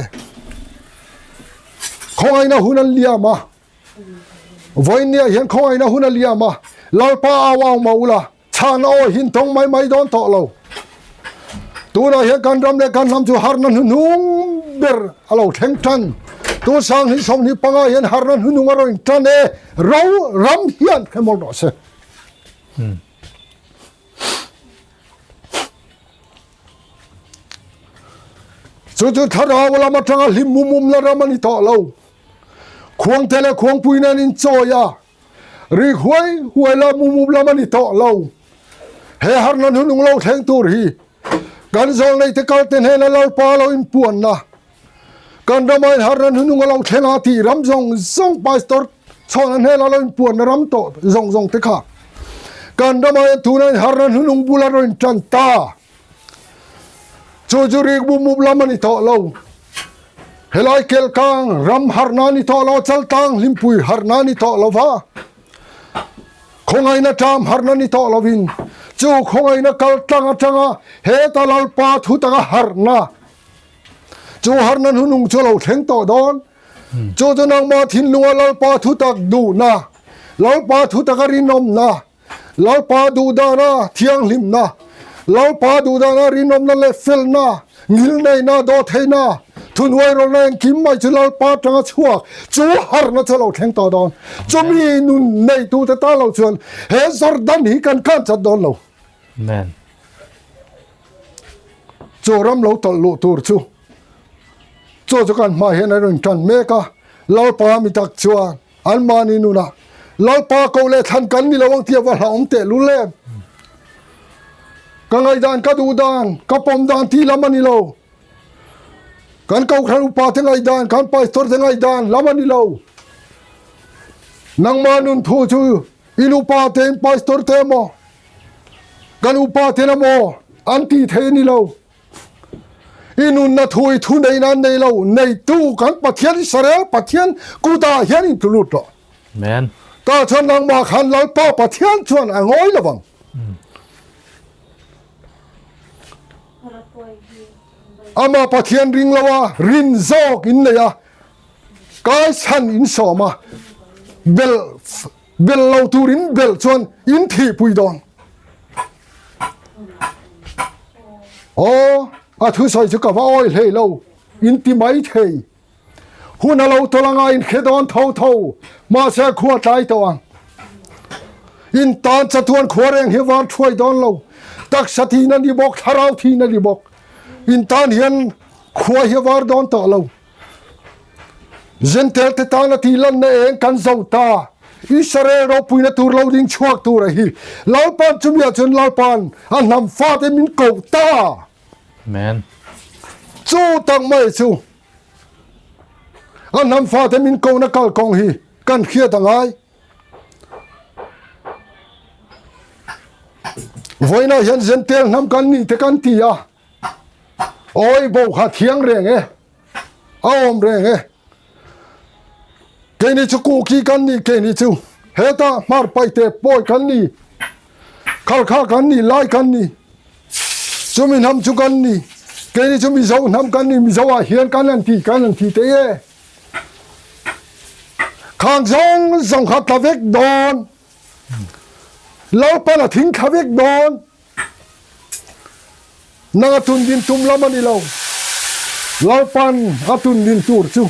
khawngaihna hun an liam a, vawiinniah hian khawngaihna hun a liam a, Lalpa au au mah ula, Chhan awi hin tawng mai mai dawn tawh lo. Tunah hian kan ram leh kan hnam chu harna hnuhnung ber a lo thleng tan. Tun sanghnih 25 hian harna hnuhnung a rawn tan e, ro ram hian hre mawlh rawh se. Chu chu thlarau lam atanga hlim mum mumna ram a ni tawh lo. Khuangte leh khuangpui nen inchawi a. Rik huai huai la mu mup lam a ni tawh lo. He harna hnunung lo thleng tur hi kan zawlnei te kal te hnena Lalpa lo inpuanna kan rama in harna hnunung a lo thleng a tih ram zawng zawng Pastor Chhawna hnena lo inpuanna ram tawh zawng zawng te kha kan rama hian tuna in harna hnunung bula rawn intan ta. Chu chu rik mup mup lam a ni tawh lo. Helai Kelkang ram harhna ni tawh lo, Chaltang Hlimpui harhna ni tawh lo va, khawngaihna ṭam harhna ni tawh lovin chu khawngaihna kal tlang aṭanga heta Lalpa thu taka harhna. Chu harna hnunung chu a lo thleng tawh dawn. Chu chu nangmah thinlunga Lalpa thutak duhna, Lalpa thutaka rinawmna, Lalpa duhdana thianghlimna, Lalpa duhdana rinawmna leh felna, ngilneihna, dawhtheihna, thuhnuairawlna engkim mai chu Lalpa atanga chhuak chu harna chu a lo thleng tawh dawn. Chumi nun neitute tan lo chuan he Jordan hi kan khan chat dawn lo. Amen. Chu ram lo tawlh luh tur chu chu chu kan hma hian a rawn tan mek a, Lalpa mi tak chuan anmahni nunah Lalpa ko leh thlan kan ni lo ang tih a va hlauhawm tehlul em? Ka ngaihdan, ka duh dan, ka pawm dan tih lam a ni lo. Kan Kohhran upa te ngaihdan, kan pastor te ngaihdan lam a ni lo. Nangmah nun thu chu In upa te in pastor te emaw kan upa ten emaw an tih theih a ni lo. I nunna thu i thu neihna an nei lo, neitu kan Pathian Israel Pathian kutah hian in tlu lut rawh. Amen. Tah chuan nangmah khan Lalpa Pathian chuan a ngawi lo vang. Amah Pathian ring lo a, rin zawk in nei a, kaichhan in sawm a, bel Bel lo tur in bel chuan in thihpui dawn. Aw, a thusawi chu ka va awi hlei lo, in ti mai thei. Hun a lo tawlh anga in hre dawn tho tho, mahse khua tlai tawh ang. In tan chatuan khua reng hi var thuai dawn lo, taksa thin a ni bawk, thlarau thin a ni bawk. In tan hian khua hi a var dawn tawh lo. Jentail te tana tih lanna eng kan zo ta. Israel ropuina tur lo ding chhuak tur a hi. Lalpan chumi ah chuan Lalpan a hnam fate min koh ta. Amen. Chu tak mai chu a hnam fate min kohna kalkawng hi kan hriat a ngai. Vawiinah hian Jentail hnam kan nih te kan ti a. Awi bo kha thiang reng e, a awm reng e. Keini chu kuki kan ni, keini chu heta hmar paite pawi kan ni, khalkha kan ni, lai kan ni, chumi hnam chu kan ni, keini chu Mizo hnam kan ni, Mizo ah hian kan han ti, kan han ti te e. Khang zawng zawng kha tla vek dawn, Lalpan a thing thla vek dawn. Nang a tun din tum lam a ni lo. Lalpan a tun din tur chu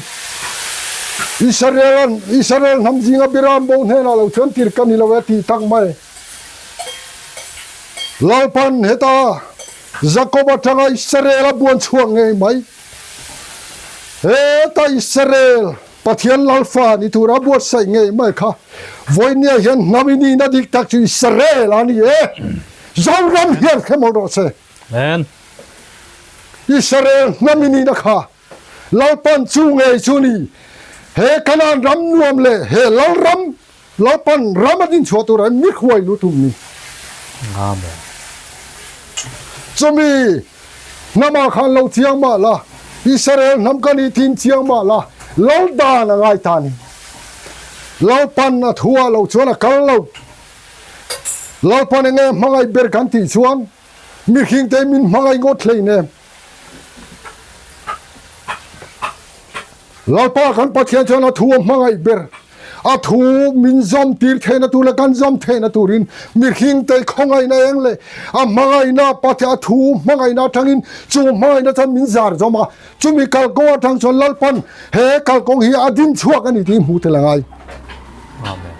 Israel Israel hnam zinga Biram bo hnenah lo chuan tir ka ni lo e tih tak mai. Lalpan heta Jakob atanga Israel a buan chhuak ngei mai. Heta Israel Pathian Lalfa ni tura buatsaih ngei mai kha vawinia hian hnam i nihna dik tak chu Israel a ni e. Zoram hian hre mawlh rawh se. Amen. Israel hnam i nihna kha Lalpan chu ngei chu ni. He Kanaan ram nuam leh he Lalram Lalpan ram a dinchhuah turah mi hruai lu tum ni. Amen. Chumi hnamah khan lo chiang mah la, Israel hnam ka nih thin chiang mah la, Lal dan a ngai ta ni. Lalpan a thu ah lo chuan a kal lo. Lalpan enge hmangaih ber kan tih chuan mihring te min hmangaih ngawt hlein em. Lalpa kan Pathian chuan a thu a hmangaih ber, a thu min zawm tir theihna tur leh kan zawm theihna turin mihringte khawngaihna eng leh a hmangaihna Pathian a thu hmangaihna atangin chu hmangaihna chuan min zar zawm a, chumi kalkawng atang chuan Lalpan he kalkawng hi a din chhuak a ni tih hmuh tel a ngai. Amen.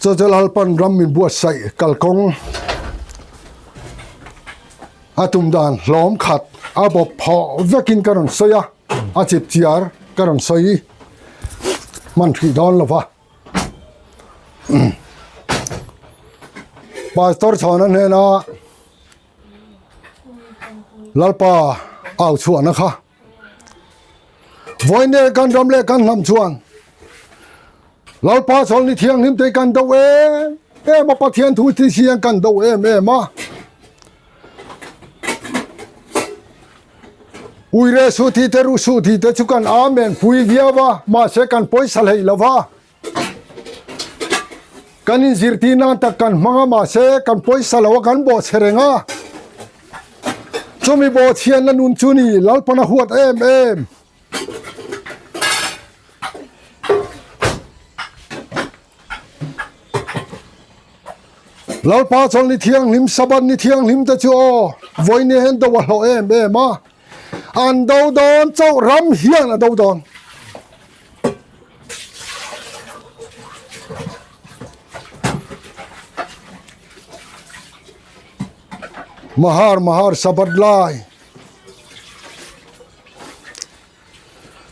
Chu chu Lalpan ram min buatsaih kalkawng a tum dan hlawm khat a bawp phawh vekin ka rawn sawi a, a chip chiar ka rawn sawi hman hrih dawn lo va. Pastor Chhawna hnena Lalpa au chhuahna kha Vawiin kan ram leh kan hnam chuan Lalpa chawlhni thianghlim te kan do em em a, Pathian thu thi siang kan do em em a. Uire su thi te ru su thi te chu kan amen pui viau a, mahse kan pawisa hlei lo va. Kan inzirtir nan tak kan hmang a mahse kan pawisa lo a kan bawhchhe reng a. Chumi bawhchhiatna nun chu ni Lalpan a huat em em. Lalpa chawlh ni thianghlim Sabbath ni thianghlim te chu aw vawiin hian do a hlawh em em a, an do dawn chauh ram hian a do dawn. Mahar Mahar Sabbath lai.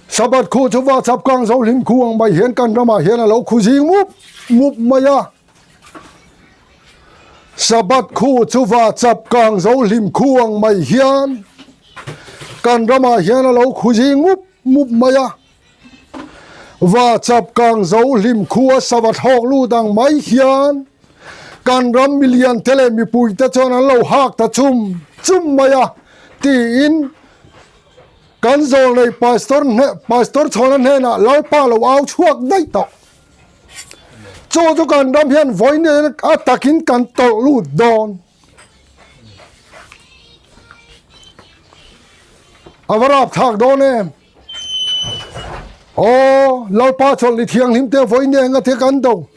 Sabbath khu chu va chap kang zo hlim khu ang mai hian kan ramah hian a lo khu zing mup mup mai a. Sabbath khu chu va chap kang zo hlim khu ang mai hian kan ramah hian a lo khu zing mup mup mai a. Va chap kang zo hlim khu a Sabbath hawk lut ang mai hian kan ram milian te leh mipui te chuan an lo hak ta chum chum mai a tiin Kan zawlnei Pastor Pastor Chhawna hnenah Lalpa lo au chhuak daih tawh. Chu chu kan ram hian vawiin a takin kan tawlh lut dawn. A va rap thlak dawn em. Aw Lalpa chawlh ni thianghlim te vawiin enga te kan do.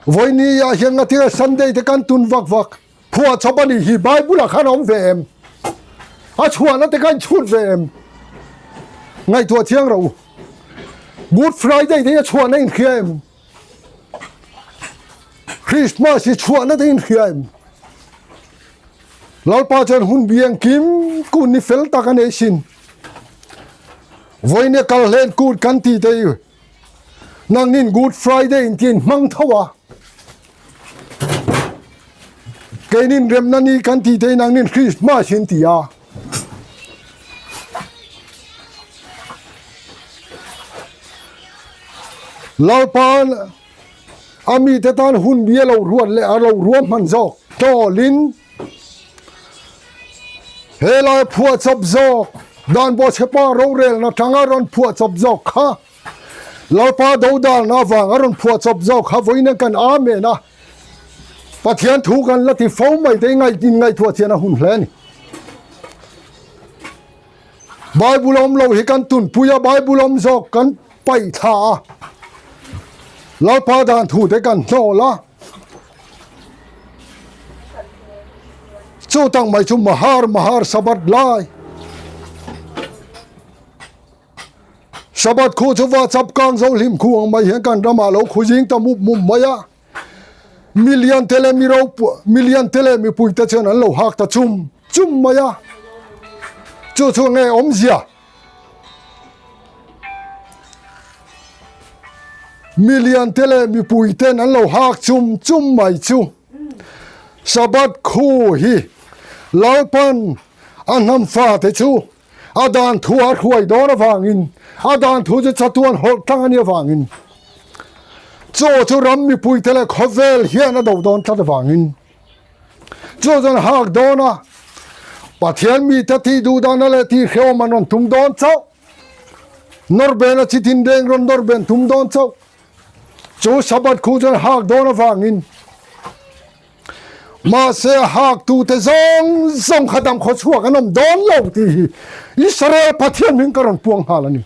Vawiin ah hian ngatinge Sunday te kan tun vak vak. Phuah chawp a nih hi Bible ah khan a awm ve em? A chhuahna te kha in chhut ve em? Ngaihtuah chiang rawh u. Good Friday te hi a chhuahna in hria em? Christmas hi chhuahna te in hria em? Lalpa chuan hun bi engkim kun ni fel tak a nei sin. Vawiin kal hlen kut kan tih te hi Nangnin Good Friday in tiin hmang tho a, keinin remna ni kan tih te nangnin Christmas in ti a. Lalpa'n a mite tan hun bi a lo ruat leh a lo ruahman zawk tawlin Helai phuahchawp zawk dan bawhchhepa rorelna tanga rawn phuahchawp zawk kha Lalpa dodalna avang a rawn phuahchawp zawk kha vawiin kan Amen a, Pathian thu kan la ti fo mai te in ngaihtuah chian a hun hle a ni. Bible awm lo hi kan tunpui a, Bible awm zawk kan paih thla a, Lalpa dan thu te kan hnawl a, chu tak mai chu Mahar Mahar Sabbath lai Sabbath khu chu va chap kang zo hlim khu ang mai hian kan ramah lo khu zing ta mup mup mai a, milian te leh mi ropu milian te leh mipui te chuan an lo hak ta chum chum mai a, chu chu nge awmzia? Milian te leh mipui ten an lo hak chum chum mai chu Sabbath khu hi Lalpan a hnam fate chu A dan thu a hruai dawn avangin a dan thu chu chatuan hawlh tlang a nih avangin chaw chu ram mipuite leh khawvel hian a do dawn tlat avangin chu chuan hak dawn a, Pathian mite tih duh dana leh tih hrehawm an rawn tum dawn chauh, nawr ben a chi tin reng rawn nawr ben tum dawn chauh, chu Sabbath khu chuan hak dawn avangin. Mahse a haktute zawng zawng kha dam khaw chhuak an awm dawn lo tih hi Israel Pathian hming ka rawn puang nghal a ni.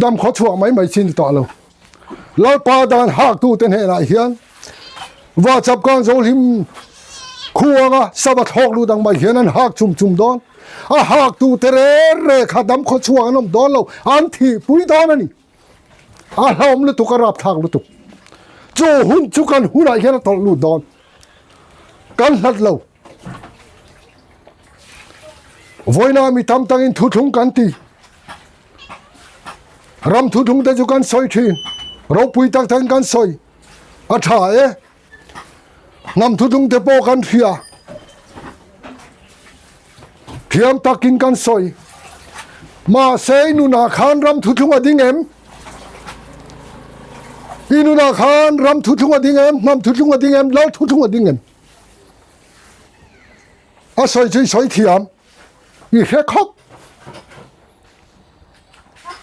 Dam khaw chhuak mai mai chi ni tawh lo. Lalpa dan haktute hnenah hian va chapkang zo hlim khuanga Sabbath hawk lut ang mai hian an hak chum chum dawn. A haktute re re kha dam khaw chhuak an awm dawn lo, an thihpui dawn a ni. A hlauhawm lutuk, a rapthlak lutuk. Chu hun chu kan hunah hian a tawlh lut dawn. Kan hlat lo. Vawiina mi tam takin thuthlung kan ti. Ram thuthlung te chu kan sawi thin. Ropui tak takin kan sawi. A tha e. Hnam thuthlung te pawh kan hria. Thiam takin kan sawi. Mahse i nunah khan ram thuthlung a ding em? I nunah khan ram thuthlung a ding em? Hnam thuthlung a ding em? Lal thuthlung a ding em? A sawi chu i sawi thiam. I hre khawp.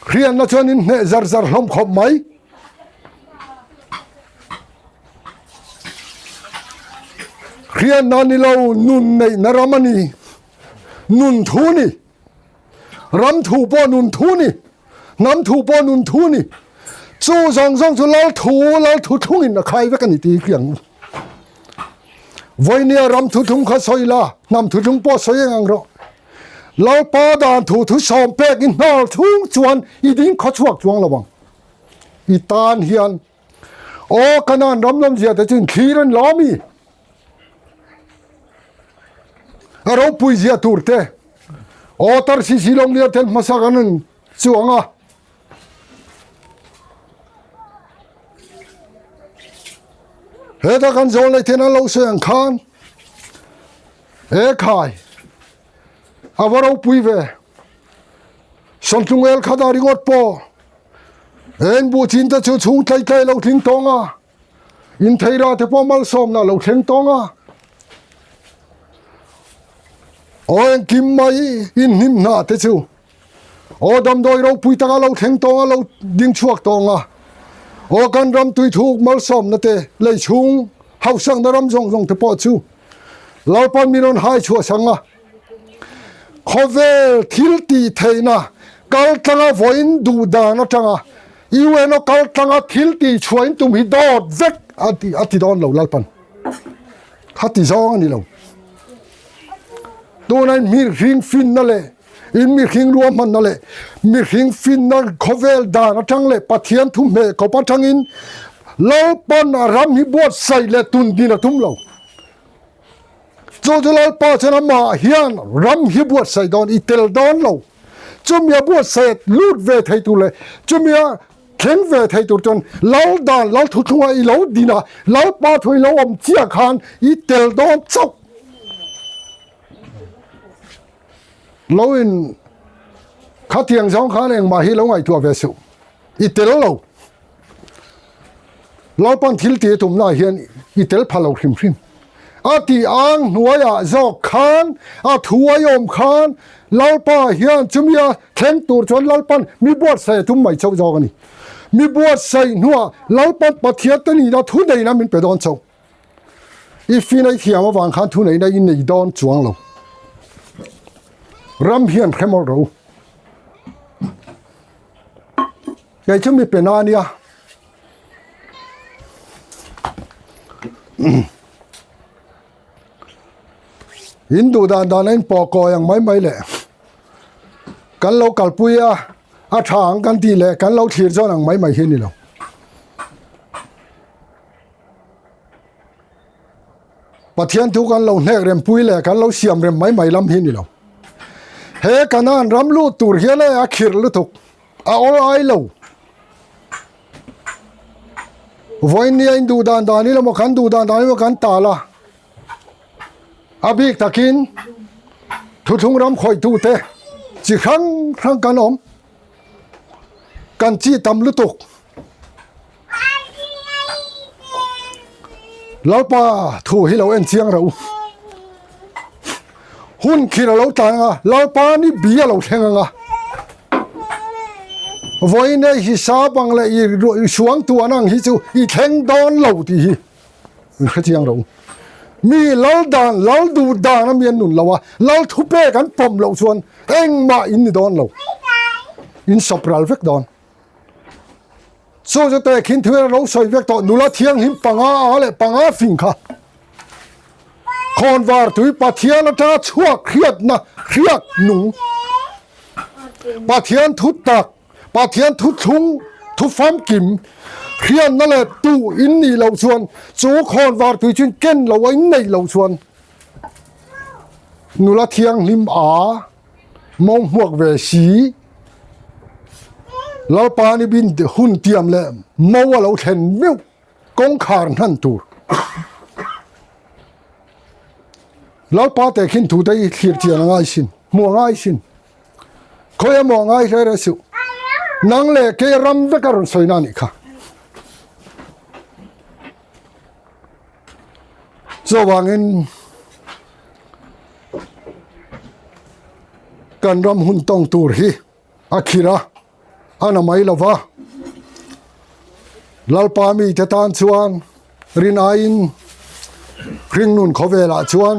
Hriatna chuan in hneh zar zar hlawm khawp mai. Hriatna ni lo nun neihna ram a ni. Nun thu ni. Ram thu pawh nun thu ni. Hnam thu pawh nun thu ni. Chu zawng zawng chu Lal thu, Lal thu thlungin a khai vek a ni tih hi ang u. Vawinia ram thu thlung kha sawi la, hnam thu thlung pawh sawi eng ang rawh. Lalpa dan thu thu sawm pek i hnal chhung chuan i ding khaw chhuak chuang lo ang. I tan hian Aw Kanaan ram lawmzia te chu inthlir an la mi? A ropui zia tur te Aw Tarsisi lawnglian ten hmasa kan an chuang a. Heta kan zawl nei ten an lo sawi ang khan E khai a va ropui ve. Sawmtlung el khat a ringawt pawh Eng buh chin te chu chhung tlai tlai lo tling tawng a, intheira te pawh malsawmna lo thleng tawng a. Aw engkim mai inhnim hna te chu aw damdawi ropui taka lo thleng tawng a, lo ding chhuak tawng a. Aw kan ram tuithuk malsawmna te lei chhung hausakna ram zawng zawng te pawh chu Lalpan min rawn hai chhuah sang a. Khawvel thil tih theihna kal tlanga vawiin duh dan atanga UNO kal tlanga thil tih chhuah in tum hi dawt vek a ti a ti dawn lo Lalpan kha ti zawng a ni lo. Tuna in mihring finna leh in mihring ruahmanna leh mihring finna khawvel dan atang leh Pathian thu hmeh kawp atangin Lalpan a ram hi buatsaih leh tun din a tum lo. Chu chu Lalpa chuan amah hian ram hi buatsaih dawn i tel dawn lo. Chumi a buatsaih lut ve thei tur leh chumi a thleng ve thei tur chuan Lal dan Lal thuthlunga i lo din a, Lalpa thu i lo awm chiah khan i tel dawn chauh. Lo in khatiang zawng khan engmah hi lo ngaihtuah ve suh. I tel lo. Lalpan thil tih a tumnaah hian i tel pha lo hrim hrim. A tih ang hnuaiah zawk khan, a thu a awm khan Lalpa hian chumi a thleng tur chuan Lalpan mi buatsaih a tum mai chauh zawk a ni. Mi buatsaih hnuah Lalpan Pathian te nihna thu neihna min pe dawn chauh. I fin a i thiam avang khan thu neihna i nei dawn chuang lo. Ram hian hre mawlh rawh u. Kei chu mi pe na ania. In duh dan dan a in pawh kawi ang mai mai leh kan lo kalpui a a tha ang kan tih leh kan lo thlir zawn ang mai mai hi a ni lo. Pathian thu kan lo hnek rem pui leh kan lo siam rem mai mai lam hi a ni lo. He Kanaan ram lut tur hian e a khirh lutuk. A awl ai lo. Vawiin nia in duh dan dan ila maw kan duh dan dan ila kan tal a. A bik takin thuthlung ram khawihtu te chi hrang hrang kan awm. Kan chi tam lutuk. Lalpa thu hi lo en chiang ro. Hun khir a lo tlan anga, Lalpa ni bi a lo thleng anga. Vawiin ei hi sa bang leh i suang tuan ang hi chu i thleng dawn lo tih hi in hre chiang ro. Mi lal dan, lal duh dan a mi an nun lo a, lal thu pek an pawm loh chuan engmah in ni dawn lo. In sawp ral vek dawn. Chu chu te khin thil ro sawi vek tawh nula thianghlim panga a leh panga fing kha khawnvar tui Pathian atanga chhuak hriatna hriak nung Pathian thu tak Pathian thu thlung thu famkim hriatna leh tu in nih loh chuan chu khawnvar tui chu in ken lo a in neih loh chuan nula thianghlim a Mawng hmuak ve si. Lalpa ni bin hun tiam leh mo a lo thlen meuh kawngkhar hnan tur. Lalpa te khin thu te i thlir chian a ngai sin, hmu a ngai sin. Khawi emaw a ngai hle re suh. Nang leh kei ram vek a rawn sawi na nih kha. Chuvangin kan ram hun tawng tur hi a khir a, a na mai lo va. Lalpa mite tan chuan rin aiin Hringnun khawvelah chuan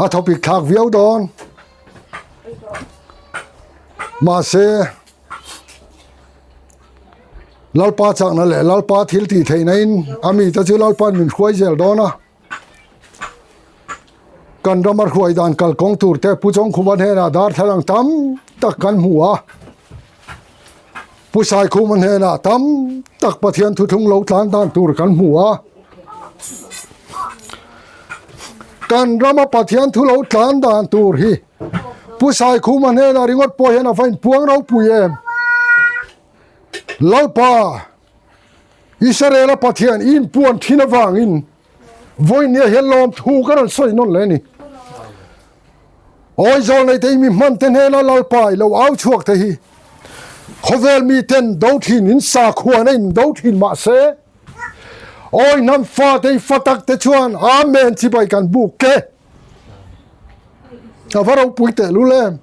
a thawpik thlak viau dawn. Mahse, Lalpa chakna leh Lalpa thil tih theihna in a mite chu Lalpa'n min hruai zel dawn a. Kan rama hruai dan kalkawng tur te Pu Chawngkhuma hnenah darthlalang tam tak kan hmu a. Pu Saikhuma hnenah tam tak Pathian thuthlung lo tlan dan tur kan hmu a. Kan rama Pathian thu lo tlan dan tur hi Pu Saikhuma hnenah ringawt pawh hian a va inpuang ropui em? Lalpa! Israela Pathian i inpuan thin avangin vawinia hian lawmthu ka rawn sawi nawn leh a ni. Awi zawl nei te i mi hman te hnena Lalpa i lo au chhuak te hi khawvel mi ten do thin in sakhuan a in do thin mahse awi hnam fa te i fa tak te chuan Amen chibai kan buk ke. A va ropui teh lul em.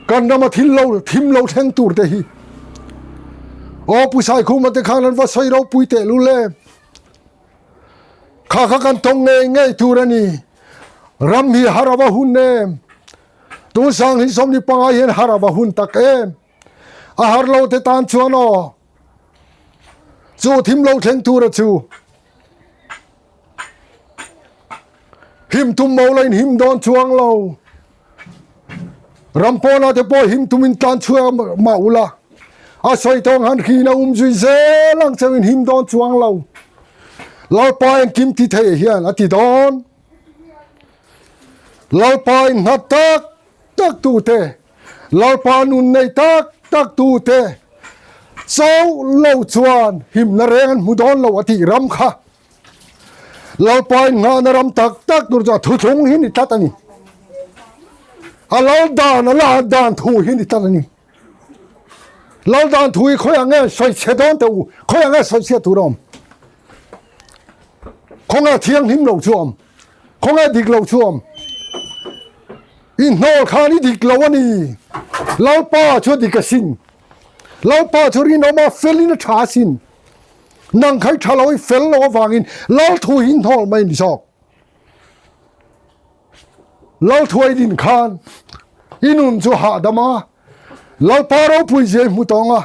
Kan rama thil lo thim lo thleng tur te hi aw Pu Saikhuma te khan an va sawi ropui teh lul em. Kha kha kan tawng ngei ngei tur a ni. Ram hi har a va hun em. Tun sang hi 15 hian har a va hun tak em. A har lo te tan chuan aw chu thim lo thleng tur a chu. Him tum mo la in him dawn chuang lo. Ram pawna te pawh him tum in tlan chhuak mah ula. A sawi tawng han hrin a um zui zel ang cheu in him dawn chuang lo. Lalpa engkim ti thei hian a ti dawn. Lalpa in nghat tak tak tu te, Lalpa nun nei tak tak tu te chauh lo chuan himna reng an hmu dawn lo a tih ram kha. Lalpa in nghahna ram tak tak tur chu a thuthlung hi ni tlat a ni. A lal dan a la dan thu hi ni tlat a ni. Lal dan thu hi khawiah nge sawi chhe dawn teh u, khawiah nge sawi chhiat tur a awm? Khawnge thianghlim lo chu a awm? Khawnge dik lo chu a awm? I hnawl khan i dik lo a ni. Lalpa chu a dik asin. Lalpa chu rinawm a felin a tha asin. Nang kha i tha lo i fel lo avangin Lal thu hi hnawl mai ni zawk. Lal thu a i din khan i nun chu hahdam a, Lalpa ropui zia i hmu tawng a,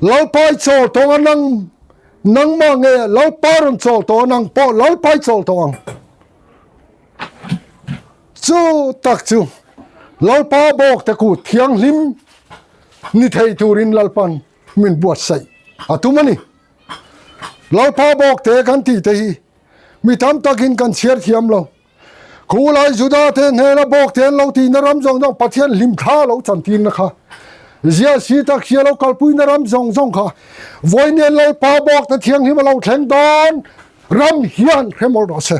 Lalpa i chawl tawng a nang nangmah nge Lalpa rawn chawl tawh a nang pawh Lalpa i chawl tawh ang. Chu tak chu Lalpa bawk te kut thianghlim ni thei turin Lalpan min buatsaih a tum a ni. Lalpa bawk te kan tih te hi mi tam takin kan chhiar thiam lo. Khulai Juda te hnena bawk te an lo tihna ram zawng zawng Pathian hlimthla lo chantirna kha ziah si tak sia lo kalpuina ram zawng zawng kha vawiin Lalpa bawk te thianghlim a lo thleng dawn ram hian hre mawlh rawh se.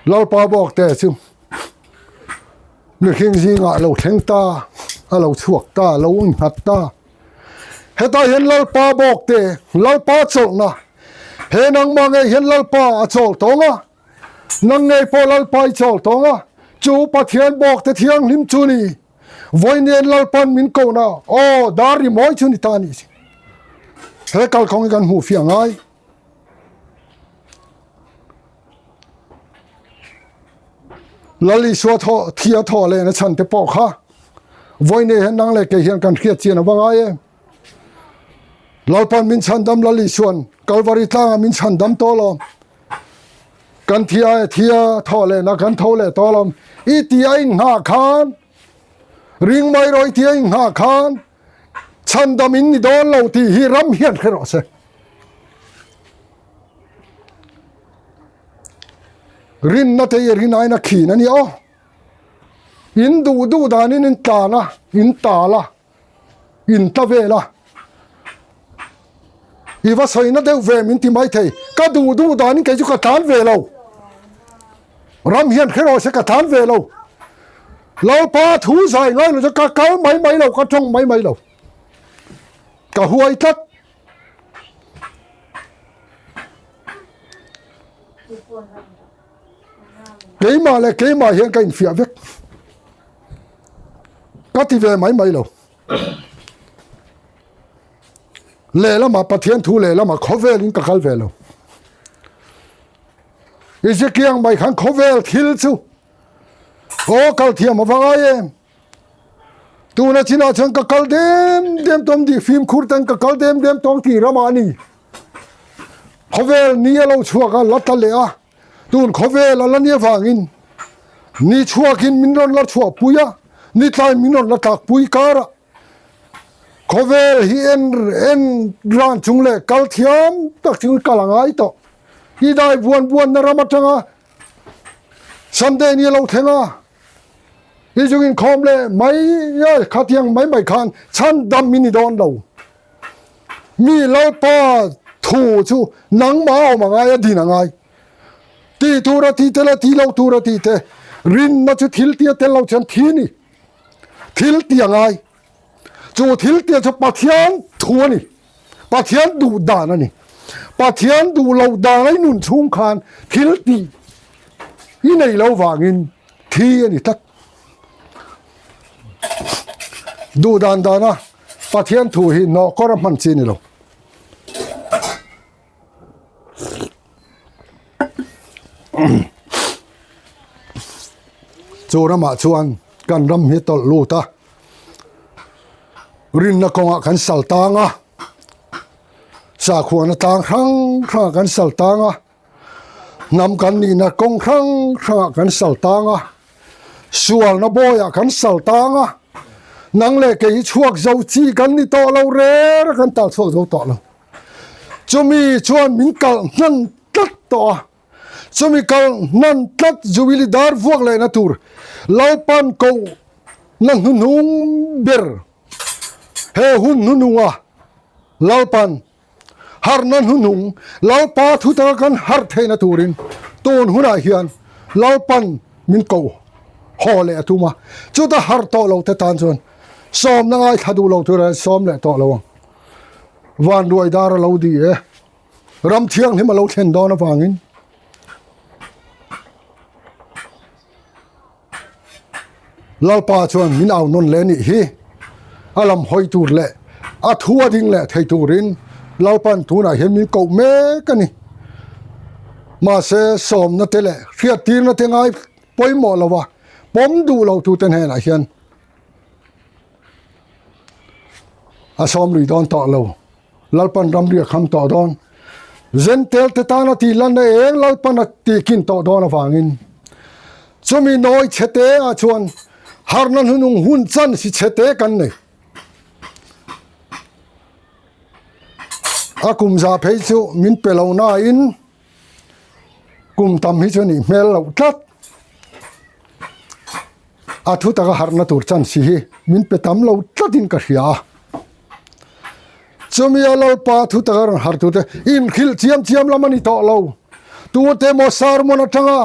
Lalpa bawk te chu mihring zingah lo thleng ta, a lo chhuak ta, a lo innghat ta. Hetah hian Lalpa bawk te, Lalpa chawlhna, he nangmah ngei hian Lalpa a chawl tawng a, nang ngei pawh Lalpa i chawl tawng a, chu Pathian bawk te thianghlim chu ni. Vawiin Lalpan min kohna, aw, dar ri mawi chu ni ta a nih si. He kalkhawng hi kan hmuh fiah ngai. Lal Isua thaw thi a thaw lehna chhan te pawh kha vawiin hian nang leh kei hian kan hriat chian a va ngai em. Lalpan min chhandam Lal Isuan Kalvari tlangah min chhandam tawh lo. Kan thi a thi a thaw lehna kan tho leh tawh lo. I ti a inghah khan ring mai rawh i ti a inghah khan chhandam in ni dawn lo tih hi ram hian hre rawh se. Rinna te hi rin aina khin a ni aw. In duh duh danin in tlan a, in tal a, in tla vel a. I va sawina deuh ve min ti mai thei. Ka duh duh danin kei chu ka tlan ve lo. Ram hian hre rawh se ka tlan ve lo. Lalpa thu zai ngai lo chu ka kal mai mai lo, ka tawng mai mai lo. Ka huai tlat. Keimah leh keimah hian ka infiah vek. Ka ti ve mai mai lo. Lehlamah Pathian thu lehlamah khawvelin ka kal ve lo. Ezekiel mai khan khawvel thil chu aw kal thiam a va ngai em. Tuna chinah chuan ka kal dem dem tawng tih fimkhur ten ka kal dem dem tawng tih ramah a ni. Khawvel ni a lo chhuak a, la tla leh a. Tun khawvel a la ni avangin ni chhuakin min rawn la chhuahpui a, ni tlai min rawn la tlakpui kar a. Khawvel hi en en ran chung leh kal thiam tak chung kal a ngai tawh. I dai buan buan na ram atanga Sunday ni a lo thleng a, i chung inkhawm leh mai a khatiang mai mai khan chhan dam i ni dawn lo. Mi Lalpa thu chu nangmah a awm a ngai a din a ngai. Ti tur a ti te leh ti lo tur a ti te rinna chu thil tia tel lo chuan thi ni. Thil ti a ngai. Chu thil tia chu Pathian thu a ni. Pathian duh dan a ni. Pathian duh lo dan a i nun chhung khan thil ti i nei lo vangin thi a ni tlat. Duh dan dana Pathian thu hi nawhkawr a hman chi a ni lo. Chu ramah chuan kan ram hi tawlh lut a, rinna kawngah kan sal tang a, sakhuana tlang hrang hrangah kan sal tang a, hnam kan nihna kawng hrang hrangah kan sal tang a, sualna bawiah kan sal tang a, nang leh kei hi chhuak zo chi kan ni tawh lo rêr a kan tal chhuak zo tawh lo. Chumi chuan min kalh hnan tlat tawh a, chumi kalh hnan tlat Jubilee dar vuak lehna tur Lalpan kohna hnuhnung ber he hun hnuhnunga Lalpan harhna hnuhnung Lalpa thu taka kan harh theihna turin tun hunah hian Lalpan min koh haw leh a tum a, chuta harh tawh lo te tan chuan sawmna ngaithla duh lo tura sawm leh tawh lo ang. Vanruai dar a lo di e. Ram thianghlim a lo thlen dawn avangin Lalpa chuan min au nawn leh nih hi. A lam hawi tur leh a thu a ding leh thei turin Lalpan tunah hian min koh mek a ni. Mahse sawmna te leh hriattirna te ngai pawimawh lova pawm duh lo tute hnenah hian A sawm lui dawn tawh lo. Lalpan ramri a kham tawh dawn. Zentel te tana tih lanna eng Lalpan a tihkin tawh dawn avangin chumi nawi chhete ah chuan harna hnunung hun chan si chhete kan nei. A kum za phei chu min pe lo nain kum tam hi chu a nih hmel loh tlat. A thu taka harhna tur chance hi min pe tam lo tlatin ka hria a. Chumi a Lalpa thu taka rawn harh turte inhrilh chiam chiam lam a ni tawh lo. Tute maw sermon atanga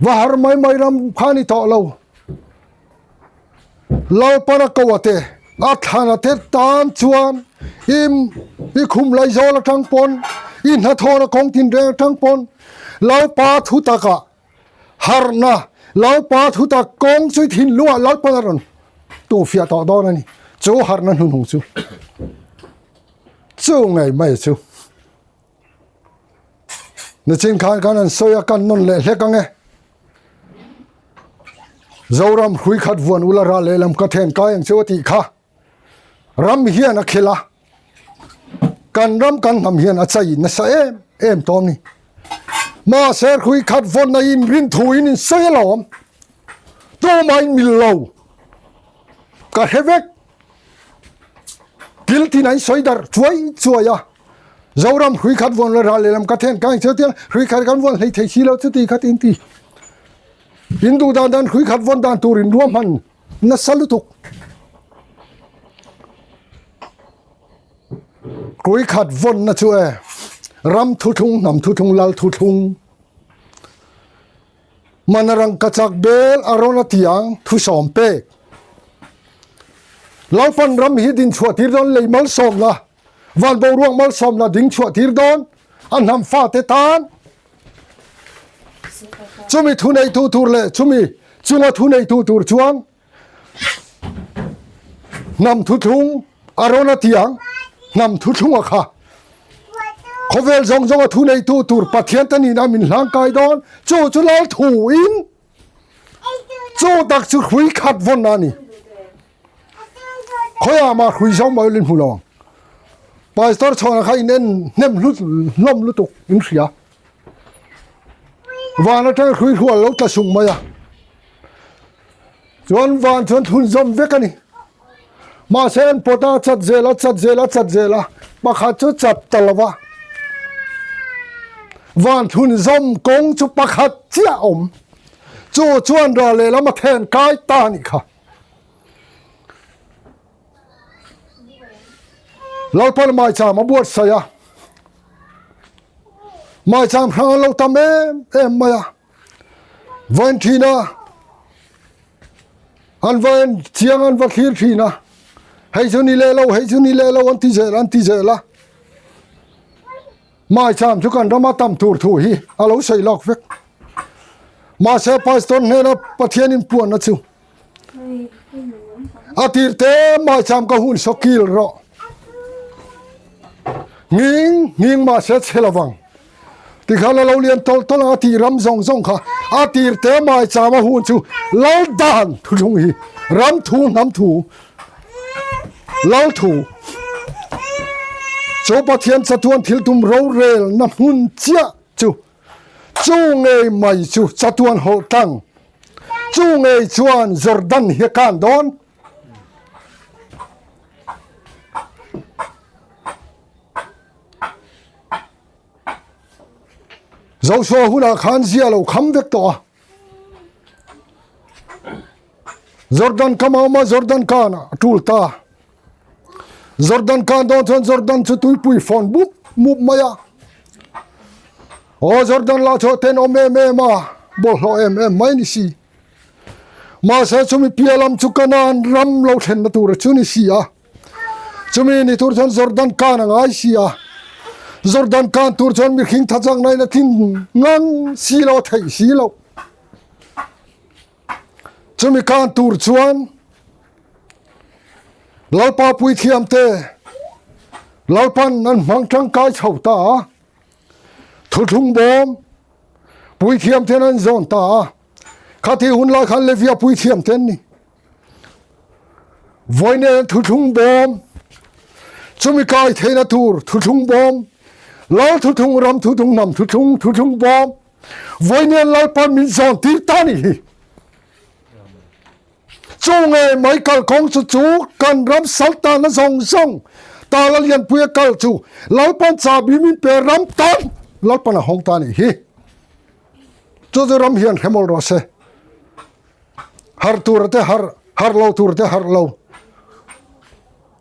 va har mai mai ram kha a ni tawh lo. Lalpana ko a te, a thlan a te tan chuan i i khum laizawl atang pawn, i hnathawna kawng tinreng atang pawn Lalpa thu takah Harhna, Lalpa thutak kawng chu thinlungah Lalpan a rawn tuhfiah tawh dawn a ni. Chu harhna hnuhnung chu chu ngei mai chu. Nichin khan khan an sawi a, kan nawn leh hlek ang e. Zoram hrui khat vuan ula ral lehlam ka then kai ang chu a tih kha. Ram hian a khel a, kan ram kan hnam hian a chai nasa em em tawh a ni. Mahse hrui khat vawn a in rin thu in in sawi alawm, tumah in mil lo, ka hre vek. Kil tin a in sawi darh chuai chuai a, Zoram hrui khat vawn la ral lehlam ka then ka engcheu tiang hrui khat kan vawn hlei thei si lo chuti khat in ti. In duh dan dan hrui khat vawn dan tur in ruahman Nasa lutuk. Kui khat vawnna chu e, ram thuthlung, hnam thuthlung, lal thuthlung. Mana rangkachak bel a rawn a tiang thusawm pek. Lalpan ram hi din chhuah tir dawn lei malsawmna, van boruak malsawmna ding chhuah tir dawn a hnam fate tan. Chumi thuneitu tur leh chumi chunga thuneitu tur chuan Hnam thuthlung a rawn a ti ang, hnam thuthlung a kha. Khawvel zawng zawng a thu neitu tur Pathian te nihna min hlangkai dawn, chu chu lal thu in chu tak chu hrui khat vawn a ni. Khawiah mah hrui zawng mai in hmu lo ang. Pastor chhawna kha in en hnem hlut hlawm lutuk in hria. Van atanga hrui hrual lo tla sung mai a. Chuan van chuan thunzawm vek a ni. Mahse an pawt a, chat zel a, chat zel a, chat zel a, pakhat chu chat ta lo va. Van thunzawm kawng chu pakhat chiah a awm. Chu chuan ral lehlam a then kai ta a nih kha. Lalpan maicham a buatsaih a, maicham hrang an lo tam em em mai a. Vain thin a, an vain chiang an va thlir thin a, hei chu ni leh lo, hei chu ni leh lo an ti zel an ti zel a. Maicham chu kan rama tam tur thu hi a lo sawi lawk vek. Mahse pastor hnena Pathian in puanna chu a tir te maicham ka hun saw kil rawh. Nging nging mahse chhe lovang. Tikhan a lo lian tawlh tawlh ang a tih ram zawng zawng kha a tir te maicham a hun chu lal dan thuthlung hi ram thu hnam thu lal thu chu Pathian chatuan thil tum rorel na hmun chiah chu chu ngei mai chu chatuan hawlh tlang chu ngei chuan Jordan hi a kan dawn. Joshua hunah khan zia lo kham vek tawh a. Jordan kam a awm a, Jordan kan a tul ta. Jordan kan dawn chuan Jordan chu tuipui fawn bup mup mai a. Aw Jordan lah chu tenawm em em a, bawlhhlawh em em mai ni si. Mahse chumi piah lam chu Kanaan ram lo thlenna tur chu ni si a. Chumi ni tur chuan Jordan kan a ngai si a. Jordan kan tur chuan mihring thachak nain a thin ngang si lo a theih si lo. Chumi kan tur chuan Lalpa puithiam te Lalpan an hmang tangkai chho ta a. Thuthlung bawm puithiam ten an zawn ta a. Khati hun lai khan Levia puithiam ten ni. Vawiin thuthlung bawm, chumi kai theihna tur thuthlung bawm, Lal thuthlung, ram thuthlung, hnam thuthlung, thuthlung bawm, vawiin Lalpan min zawn tir ta ni hi. Chu nge mai kalkawng chu chu kan ram sal tana zawng zawng tala lianpui a kal chu Lalpan chahbi min pe ram tan Lalpan a hawng ta ni hi. Chu chu ram hian hremawl rawh se. Har tur te har, har lo tur te har lo.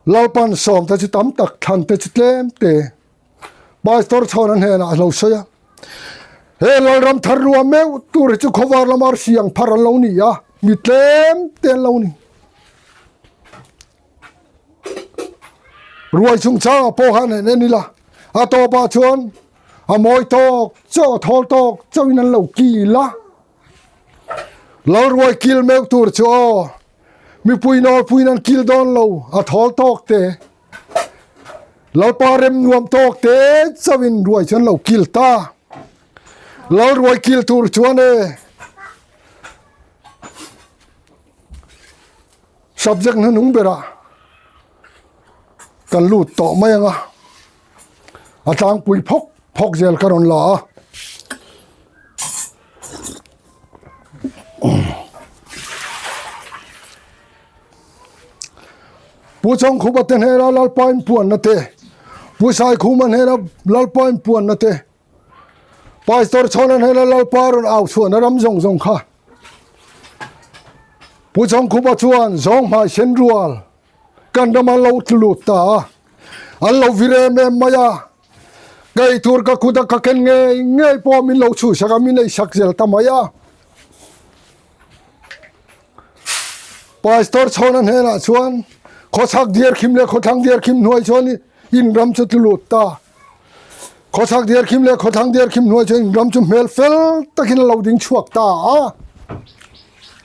Lalpan sawm te chu tam tak, thlan te chu tlem te. Pastor chhawn a hnenah a lo sawi a. He Lalram thar rua meuh tur hi chu khawvar lama arsi ang phar an lo ni a, mi tlem te an lo ni. Ruai chungchangah pawh khan en en ila, a tawpah chuan a mawi tawk chauh, a thawl tawk chauhin an lo kil a. Lalruai kil meuh tur chu aw, mipui nawlpuiin an kil dawn lo, a thawl tawk te. Lalpa rem nuam tawk te chauhin ruai chu an lo kil ta. Lalruai kil tur chuan e, subject hnuhnung berah kan lut tawh mai ang a, a tlangpui phawk phawk zel ka rawn la a. Pu Chawngkhupa te hnena Lalpa inpuanna te, Pu Saikhuma hnena Lalpa inpuanna te, Pastor Chhawna hnena Lalpa rawn au chhuahna ram zawng zawng kha. Pu Chawngkhupa chuan zawng hmai sen rual kan rama lo tlu lut ta a, an lo vir em em mai a. Kei tur ka kut a ka ken ngei ngei pawh min lo chhuhsak a, min ei sak zel ta mai a. Pastor Chhawna hnenah chuan khawchhak diarkhim leh khawthlang diarkhim hnuai chuan in ram chu tlu lut ta. Khawchhak diarkhim leh khawthlang diarkhim hnuai chuan in ram chu hmel fel takin a lo ding chhuak ta a.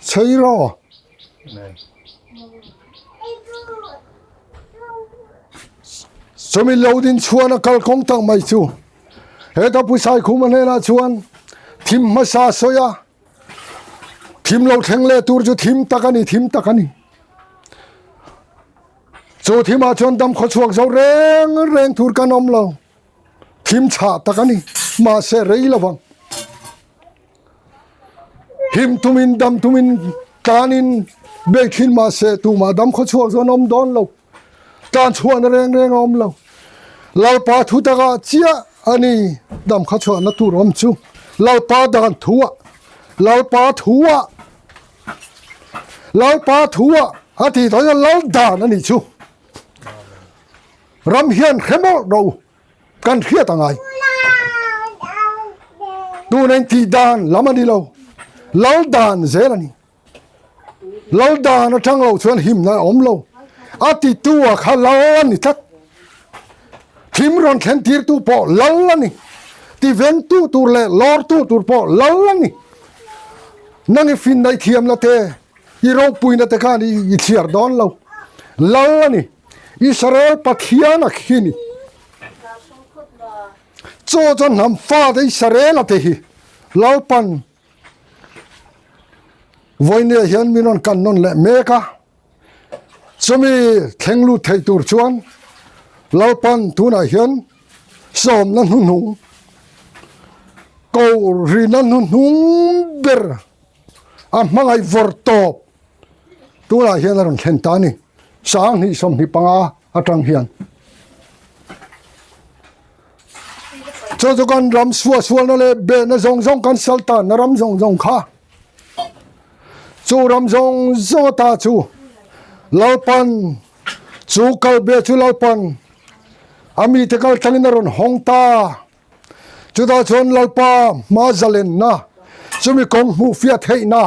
Chheiraw. Amen. Chumi lo din chhuan a kal kawng tak mai chu heta Pu Saikhuma hnenah chuan thim hmasa sawi a, thim lo thleng leh tur chu thim tak a ni, thim tak a ni. Chu thimah chuan dam khawchhuak zo reng reng tur kan awm lo. Thim chhah tak a ni, mahse rei lo vang. Him tumin dam tumin tlanin bei thin mahse tumah dam khawchhuak chuan awm dawn lo. Tlan chhuahna reng reng a awm lo. Lalpa thu takah chiah a ni dam khawchhuahna tur awm chu. Lalpa dan thuah, Lalpa thuah, Lalpa thuah a tih tawh hian Lal dan a nih chu. Ram hian hre mawlh rawh u, kan hriat a ngai. Tuna in tih dan lam a ni lo, lal dan zel a ni. Lal dan atang lo chuan himna a awm lo. A titu ah kha lal a ni tlat. Thim rawn thlen tirtu pawh lal a ni. Tivengtu tur leh lawrtu tur pawh lal a ni. Nang i finna i thiamna te, i ropuina te khan i chhiar dawn lo. Lal a ni. Israel Pathian a khi ni. Chaw chuan hnam fate Israel a te hi Lalpan vawinia hian min rawn kan nawn leh mek a. Chumi thleng lut thei tur chuan Lalpan tunah hian sawmna hnuhnung kohrina hnuhnung ber a hmangaih vawr tawp Tunah hian a rawn thlen ta a ni. 20 25 atang hian. Chu chu kan ram suahsualna leh behna zawng zawng kan sal tanna ram zawng zawng kha. Chu ram zawng zawng ata chu Lalpan chu kalbe chu Lalpan a mite kal tlangin a rawn hawng ta. Chutah chuan Lalpa hma zalenna chumi kawng hmuh fiah theihna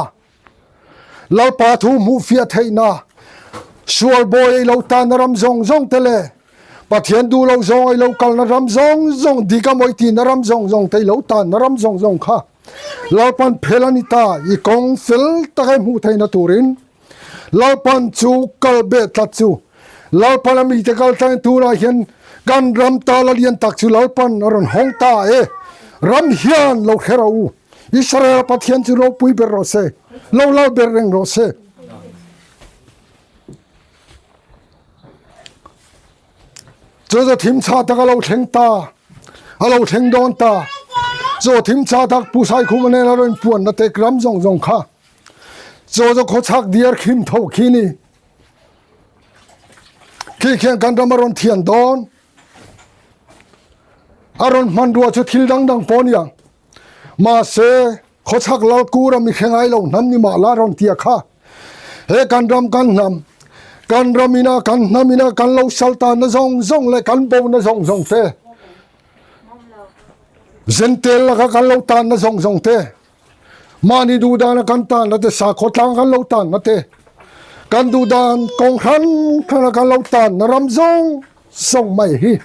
Lalpa thu hmuh fiah theihna, sual bawi ei lo tanna ram zawng zawng te leh Pathian duh lo zawng ei lo kalna ram zawng zawng, dik a mawi tihna ram zawng zawng te ei lo tanna ram zawng zawng kha Lalpan phel a ni ta. I kawng fel taka i hmuh theihna turin Lalpan chu kal beh tlat chu Lalpan a mite kal tlangin tunah hian kan ram tal a lian tak chu Lalpan a rawn hawng ta e. Ram hian lo hre rawh u. Israel Pathian chu ropui ber rawh se, lo lal ber reng rawh se. Chu chu thim chha tak a lo thleng ta, a lo thleng dawn ta. Chu thim chha tak Pu Saikhuma nen a rawn puanna tek ram zawng zawng kha. Chu chu khawchhak diar khim tho khi ni. Khi khian kan ram a rawn thian dawn. A rawn hmanrua chu thil dang dang pawh a ni ang. Mahse, khawchhak Lalkura mi hre ngai lo hnam ni mah la rawn tia kha. He kan ram kan hnam, kan ram ina kan hnam ina kan lo sal tanna zawng zawng leh kan bona zawng zawng te, zentel laka kan lo tanna zawng zawng te, mahni duhdana kan tanna te, sakhaw tlang kan lo tanna te, kan duhdan kawng hran hrana kan lo tanna ram zawng zawng mai hi.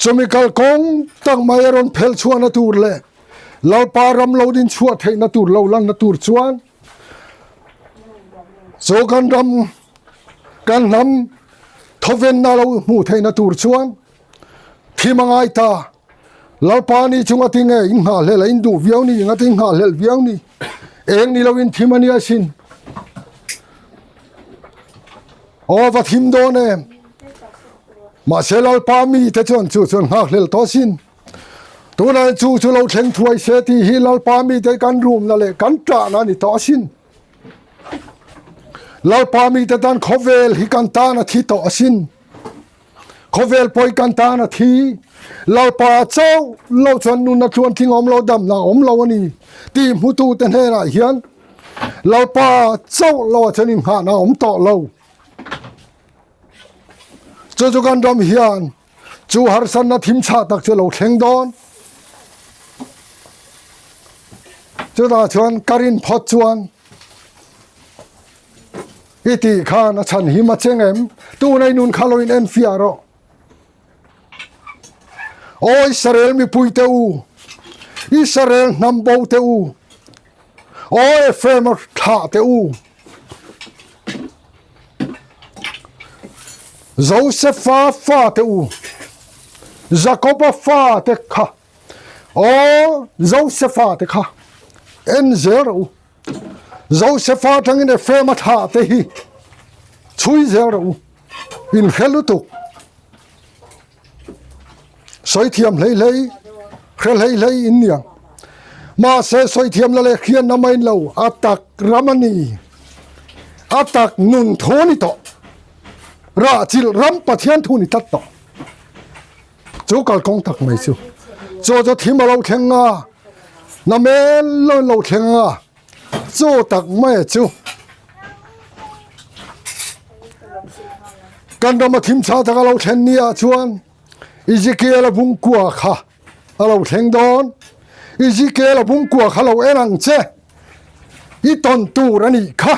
Chumi kalkawng tak mai a rawn phelh chhuahna tur leh Lalpa ram lo din chhuah theihna tur lo lanna tur chuan chu kan ram kan hnam thawvenna lo hmuh theihna tur chuan thim a ngai ta. Lalpa ni chu ngati nge in nghahhlelh a in duh viau ni, ngati nghahhlelh viau ni, eng ni lo in thim a nia sin. Aw va thim dawn em. Mahse Lalpa mi te chuan chu chuan nghakhlelh tawh sin. Tunah chu chu lo thleng thuai se tih hi Lalpa mi te kan rumna leh kan ṭahna a ni tawh asin. Lalpa mi te tan khawvel hi kan tan a thi tawh asin. Khawvel pawi kan tan a thi. Lalpa chauh lo chuan nunna tluantling awm lo, damna awm lo a ni tih hmutute hnenah hian Lalpa chauh lo ah chuan inghahna a awm tawh lo. Chu chu kan ram hian chu harsatna thim chhah tak chu a lo thleng dawn. Chutah chuan ka rin phawt chuan I tih khan a chhan him a cheng em? Tunei nun kha lo in en fiah rawh. Aw Israel mipui te u, Israel hnam bo te u, aw Ephraim thlah te u. Josefa fate u, Jakoba fate kha, aw Josefa te kha en zel rawh u. Josefa atangin Ephraim-a thlah te hi chhui zel rawh u, in hre lutuk. Sawi thiam hlei hlei, hre hlei hlei in niang. Mahse sawi thiam la leh hrian na mai lo, a tak ram a ni. A tak nun thu a ni tawh. Rah chilh ram Pathian thu ni tlat tawh. Chu kalkawng tak mai chu. Chaw chu thim a lo thleng a, na mel lo in lo thleng a, chu tak mai chu. Kan rama thim chha tak a lo thlen ni ah chuan Ezekiel-a bungkua kha a lo thleng dawn. Ezekiel-a bungkua kha lo en ang che, i tawn tur a nih kha.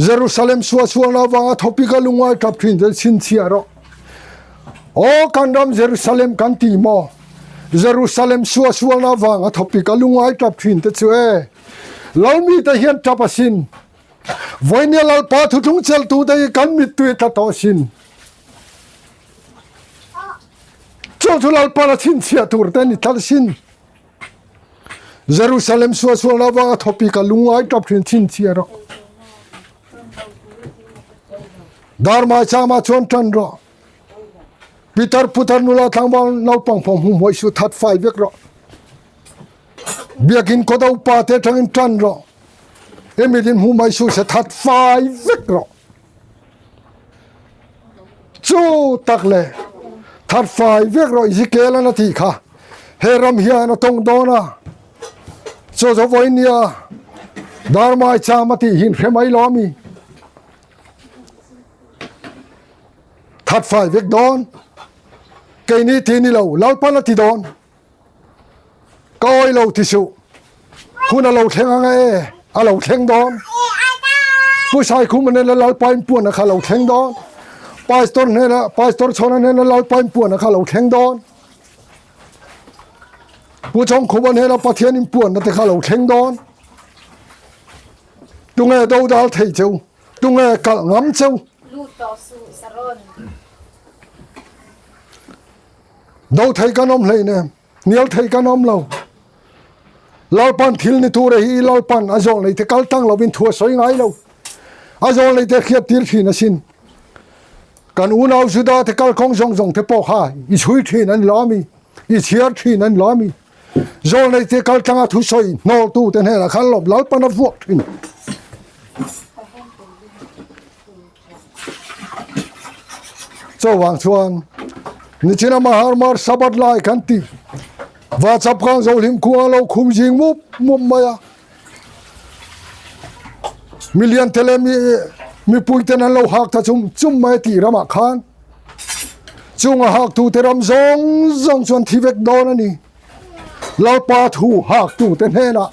Jerusalem suahsualna avanga thawpik a lungngai tap thin chu chhinchhiah rawh. Aw kan ram Jerusalem kan ti maw? Jerusalem suahsualna avanga thawpik a lungngai tap thin te chu e Lalmite hian tap asin. Vawinia Lalpa thuthlung chelhtute hi kan mittui tla tawh asin. Chu chu Lalpa la chhinchhiah tur te ni tlat asin. Jerusalem suahsualna avanga thawpik a lungngai tap thin chhinchhiah rawh. Darmai chama chuan tan rawh. Pitar putar nula tlangval naupang pawh hmu hmuai su that fai vek rawh. Biakin kawt upa te atangin tan rawh. Hemi din hmu mai su se that fai vek rawh. Chu tak le that fai vek rawh Ezekiel an a tih kha. He ram hian a tawng dawn a. Chu chu vawiin nia Darmai cham a tih hin hre mai lo ami. That fai vek dawn. Keini ti ni lo Lalpan a ti dawn. Ka awi lo ti suh. Hun a lo thleng ang e, a lo thleng dawn. Pu Saikhuma hnena Lalpa inpuanna kha a lo thleng dawn. Pastor hnena, Pastor Chhawna hnena Lalpa inpuanna kha a lo thleng dawn. Pu Chawngkhuma hnena Pathian inpuanna te kha a lo thleng dawn. Tunge dodal thei cheu? Tunge kalh ngam cheu? Lut tawh suh, Saron. Do thei kan awm hlei nem, hnial thei kan awm lo. Lalpan thil ni tura hi Lalpan a zawl nei te kal tang lovin thu a sawi ngai lo. A zawl nei te hriat tir thin asin. Kan unau Juda te kalkawng zawng zawng te pawh kha i chhui thin an lo ami, i chhiar thin an lo ami. Zawl nei te kal tanga thu sawi hnawl tu te hnenah khan lawm Lalpan a vuak thin. Chuvang chuan nichina Maharmar Sabbath lai kan tih Vachap kang Zohlim khua lo khum zing mup mup mai a. Milian te leh mi mipui ten an lo hak ta chum chum mai tih ramah khan chunga hak tu te ram zawng zawng chuan thi vek dawn a ni. Lalpa thu hak tu te hnenah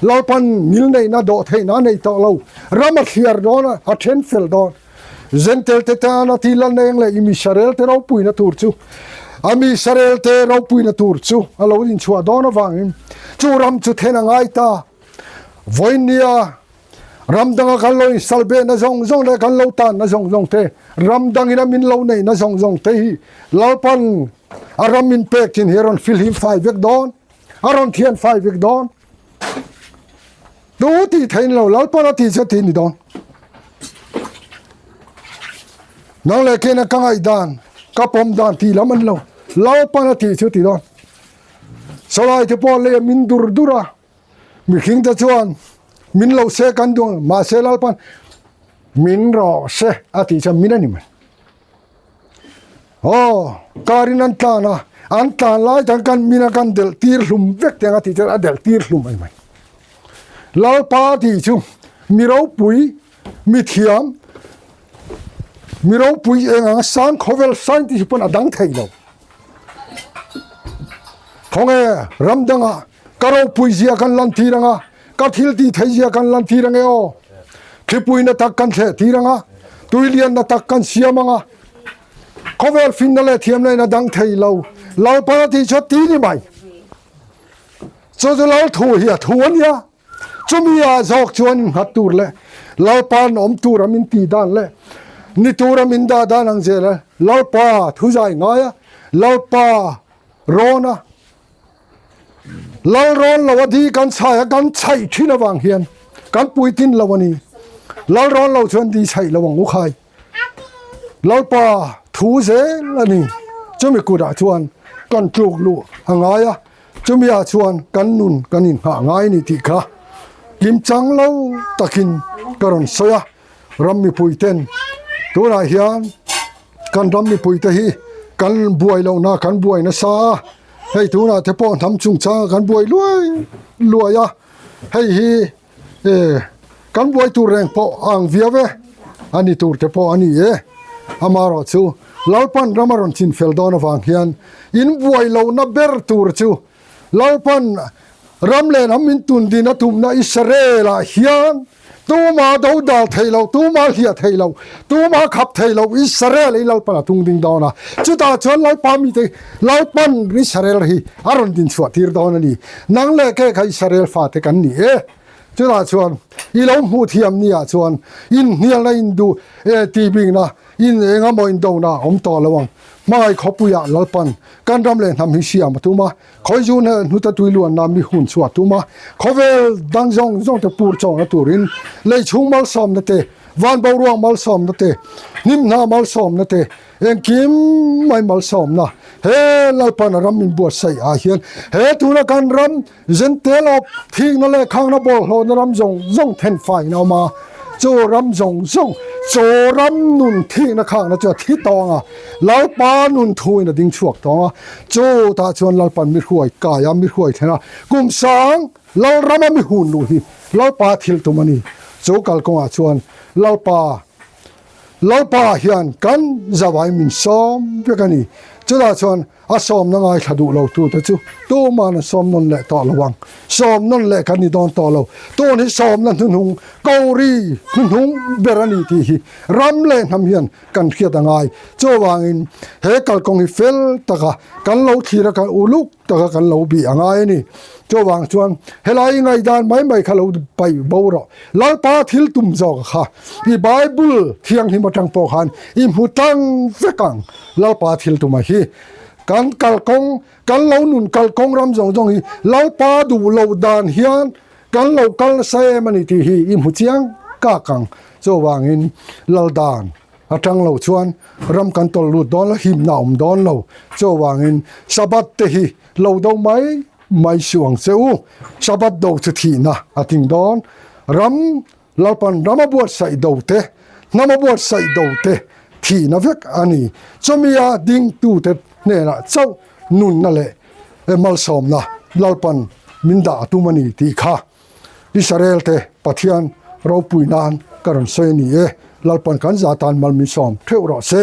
Lalpan ngil neihna dawh theihna a nei tawh lo. Ram a thliar dawn a, a then fel dawn. Zentel te tan a ti Lalneng leh i Misarel te ropuina tur chu a Misarel te ropuina tur chu a lo inchhuah dawn avangin chu ram chu then a ngai ta. Vawinia ram danga kan lo insal behna zawng zawng leh kan lo tanna zawng zawng te, ram dangin a min lo neihna zawng zawng te hi Lalpan a ram min pek chin hi a rawn filhim fai vek dawn, a rawn thian fai vek dawn. Tu tih theih lo, Lalpan a tih chu a tih ni dawn. Nang leh kena ka ngaih dan, ka pawm dan tih lam an lo. Lalpan a tih chu ti dawn. Sawlai te pawh lei a min dur dur a, mihring te chuan min lo se kan duh ang, mahse Lalpan min rawh se a tih chuan min a ni mai. Aw, karin an tlan a, an tlan lai tan kan min a kan delh tir hlum vek teng a tih chuan a delh tir hlum a ni mai. Lalpa tih chu mi ropui, mi thiam, mi ropui eng anga sang khawvel scientist pawn a dang thei lo. Khawnge ram dangah ka ropui zia kan lan tir anga, ka thil tih theih zia kan lan tir ange aw. Thlipuina tak kan thleh tir anga, tuilianna tak kan siam anga, khawvel finna leh thiamna in a dang thei lo. Lalpa tih chu a ti ni mai. Chu chu Lal thu hi a thu a nia. Chumi ah zawk chuan innghat tur leh Lalpa'n awm tura min tih dan leh ni tura min dah dan ang zel a, Lalpa thuzai ngai a, Lalpa rawn a, Lal rawn lo a di kan chhai a, kan chhaih thin avang hian kan puitin lo a ni. Lal rawn lo chuan di chhaih lo ang u khai. Lalpa thu zel a ni. Chumi kutah chuan kan tluk luh a ngai a, chumi ah chuan kan nun kan inghah ngai a ni tih kha kimchang lo takin ka rawn sawi a. Ram mipui ten tunah hian kan ram mipui te hi kan buai lohna kan buai nasa a, hei tunah te pawh hnam chungchanga kan buai luai luai a, hei hi E, kan buai tur reng pawh a ang viau e, a ni tur te pawh a ni e. Amaherawh chu Lalpan ram a rawn chin fel dawn avang hian in buai lohna ber tur chu Lalpan ram leh hnam min tun din a tumna Israel-ah hian tuma do dal thei lo, tuma hliah thei lo, tuma khap thei lo Israel hi Lalpan a tung ding dawn a. Chutah chuan Lalpa mite Lalpan Israel hi a rawn din chhuah tir dawn a ni. Nang leh kei kha Israel fate kan ni e. Chutah chuan i lo hmuh thiam ni ah chuan inhnialna in duh e tih bikna in eng emaw indona a awm tawh lo ang. Hmangaih khawpuiah Lalpan kan ram leh hnam hi siam a tum a, khawizu hnuta tui luanna mi hun chu a tum a, khawvel dang zawng zawng te pur chawhna turin lei chhung malsawmna te, van boruak malsawmna te, hnimhna malsawmna te, Engkim mai malsawmna he Lalpan a ram min buatsaih ah hian he tuna kan ram Zentel awp thikna leh khangna bawlhhlawhna ram zawng zawng then faiin a awm a, chu ram zawng zawng chaw ram nun thikna khangna chu a thi tawng a, Lalpa nun thuin a ding chhuak tawng a, chu tah chuan Lalpan mi hruai kai a, mi hruai thlen a, kum sang Lalrama mi hun luh hi Lalpa thil tum a ni, chu kalkawngah chuan Lalpa Lalpa hian kan zavai min sawm vek a ni. Chutah chuan a sawmna ngaithla duh lo tute chu tuman an sawm nawn leh tawh lo ang. Sawm nawn leh kan ni dawn tawh lo. Tun hi sawmna hnuhnung, kori hnuhnung ber a ni tih hi ram leh hnam hian kan hriat a ngai. Chuvangin he kalkawng hi fel taka kan lo thlir a, kan uluk taka kan lo bih a ngai a ni. Chuvang chuan helai i ngaihdan mai mai kha lo paih bo rawh. Lalpa thil tum zawk kha i Bible thianghlim atang pawh khan i hmu tlang vek ang. Lalpa thil tuma hi kan kalkawng, kan lo nun kalkawng ram zawng zawng hi Lalpa duh loh dan hian kan lo kal nasa em a ni tih hi i hmu chiang kak ang. Chuvangin Laldan atang lo chuan ram kan tawlh lut dawn lo, himna a awm dawn lo. Chuvangin Sabbath te hi lo do mai mai suh ang che u. Sabbath do chu thihna a ting dawn. Ram Lalpan ram a buatsaih do te, hnam a buatsaih do te thihna vek a ni. Chumia dingtute hnenah chauh nunna leh malsawmna Lalpan min dah a tum a ni tih kha Israel te Pathian ropui nan ka rawn sawi a ni e. Lalpan kan za tan mal min sawm theuh rawh se.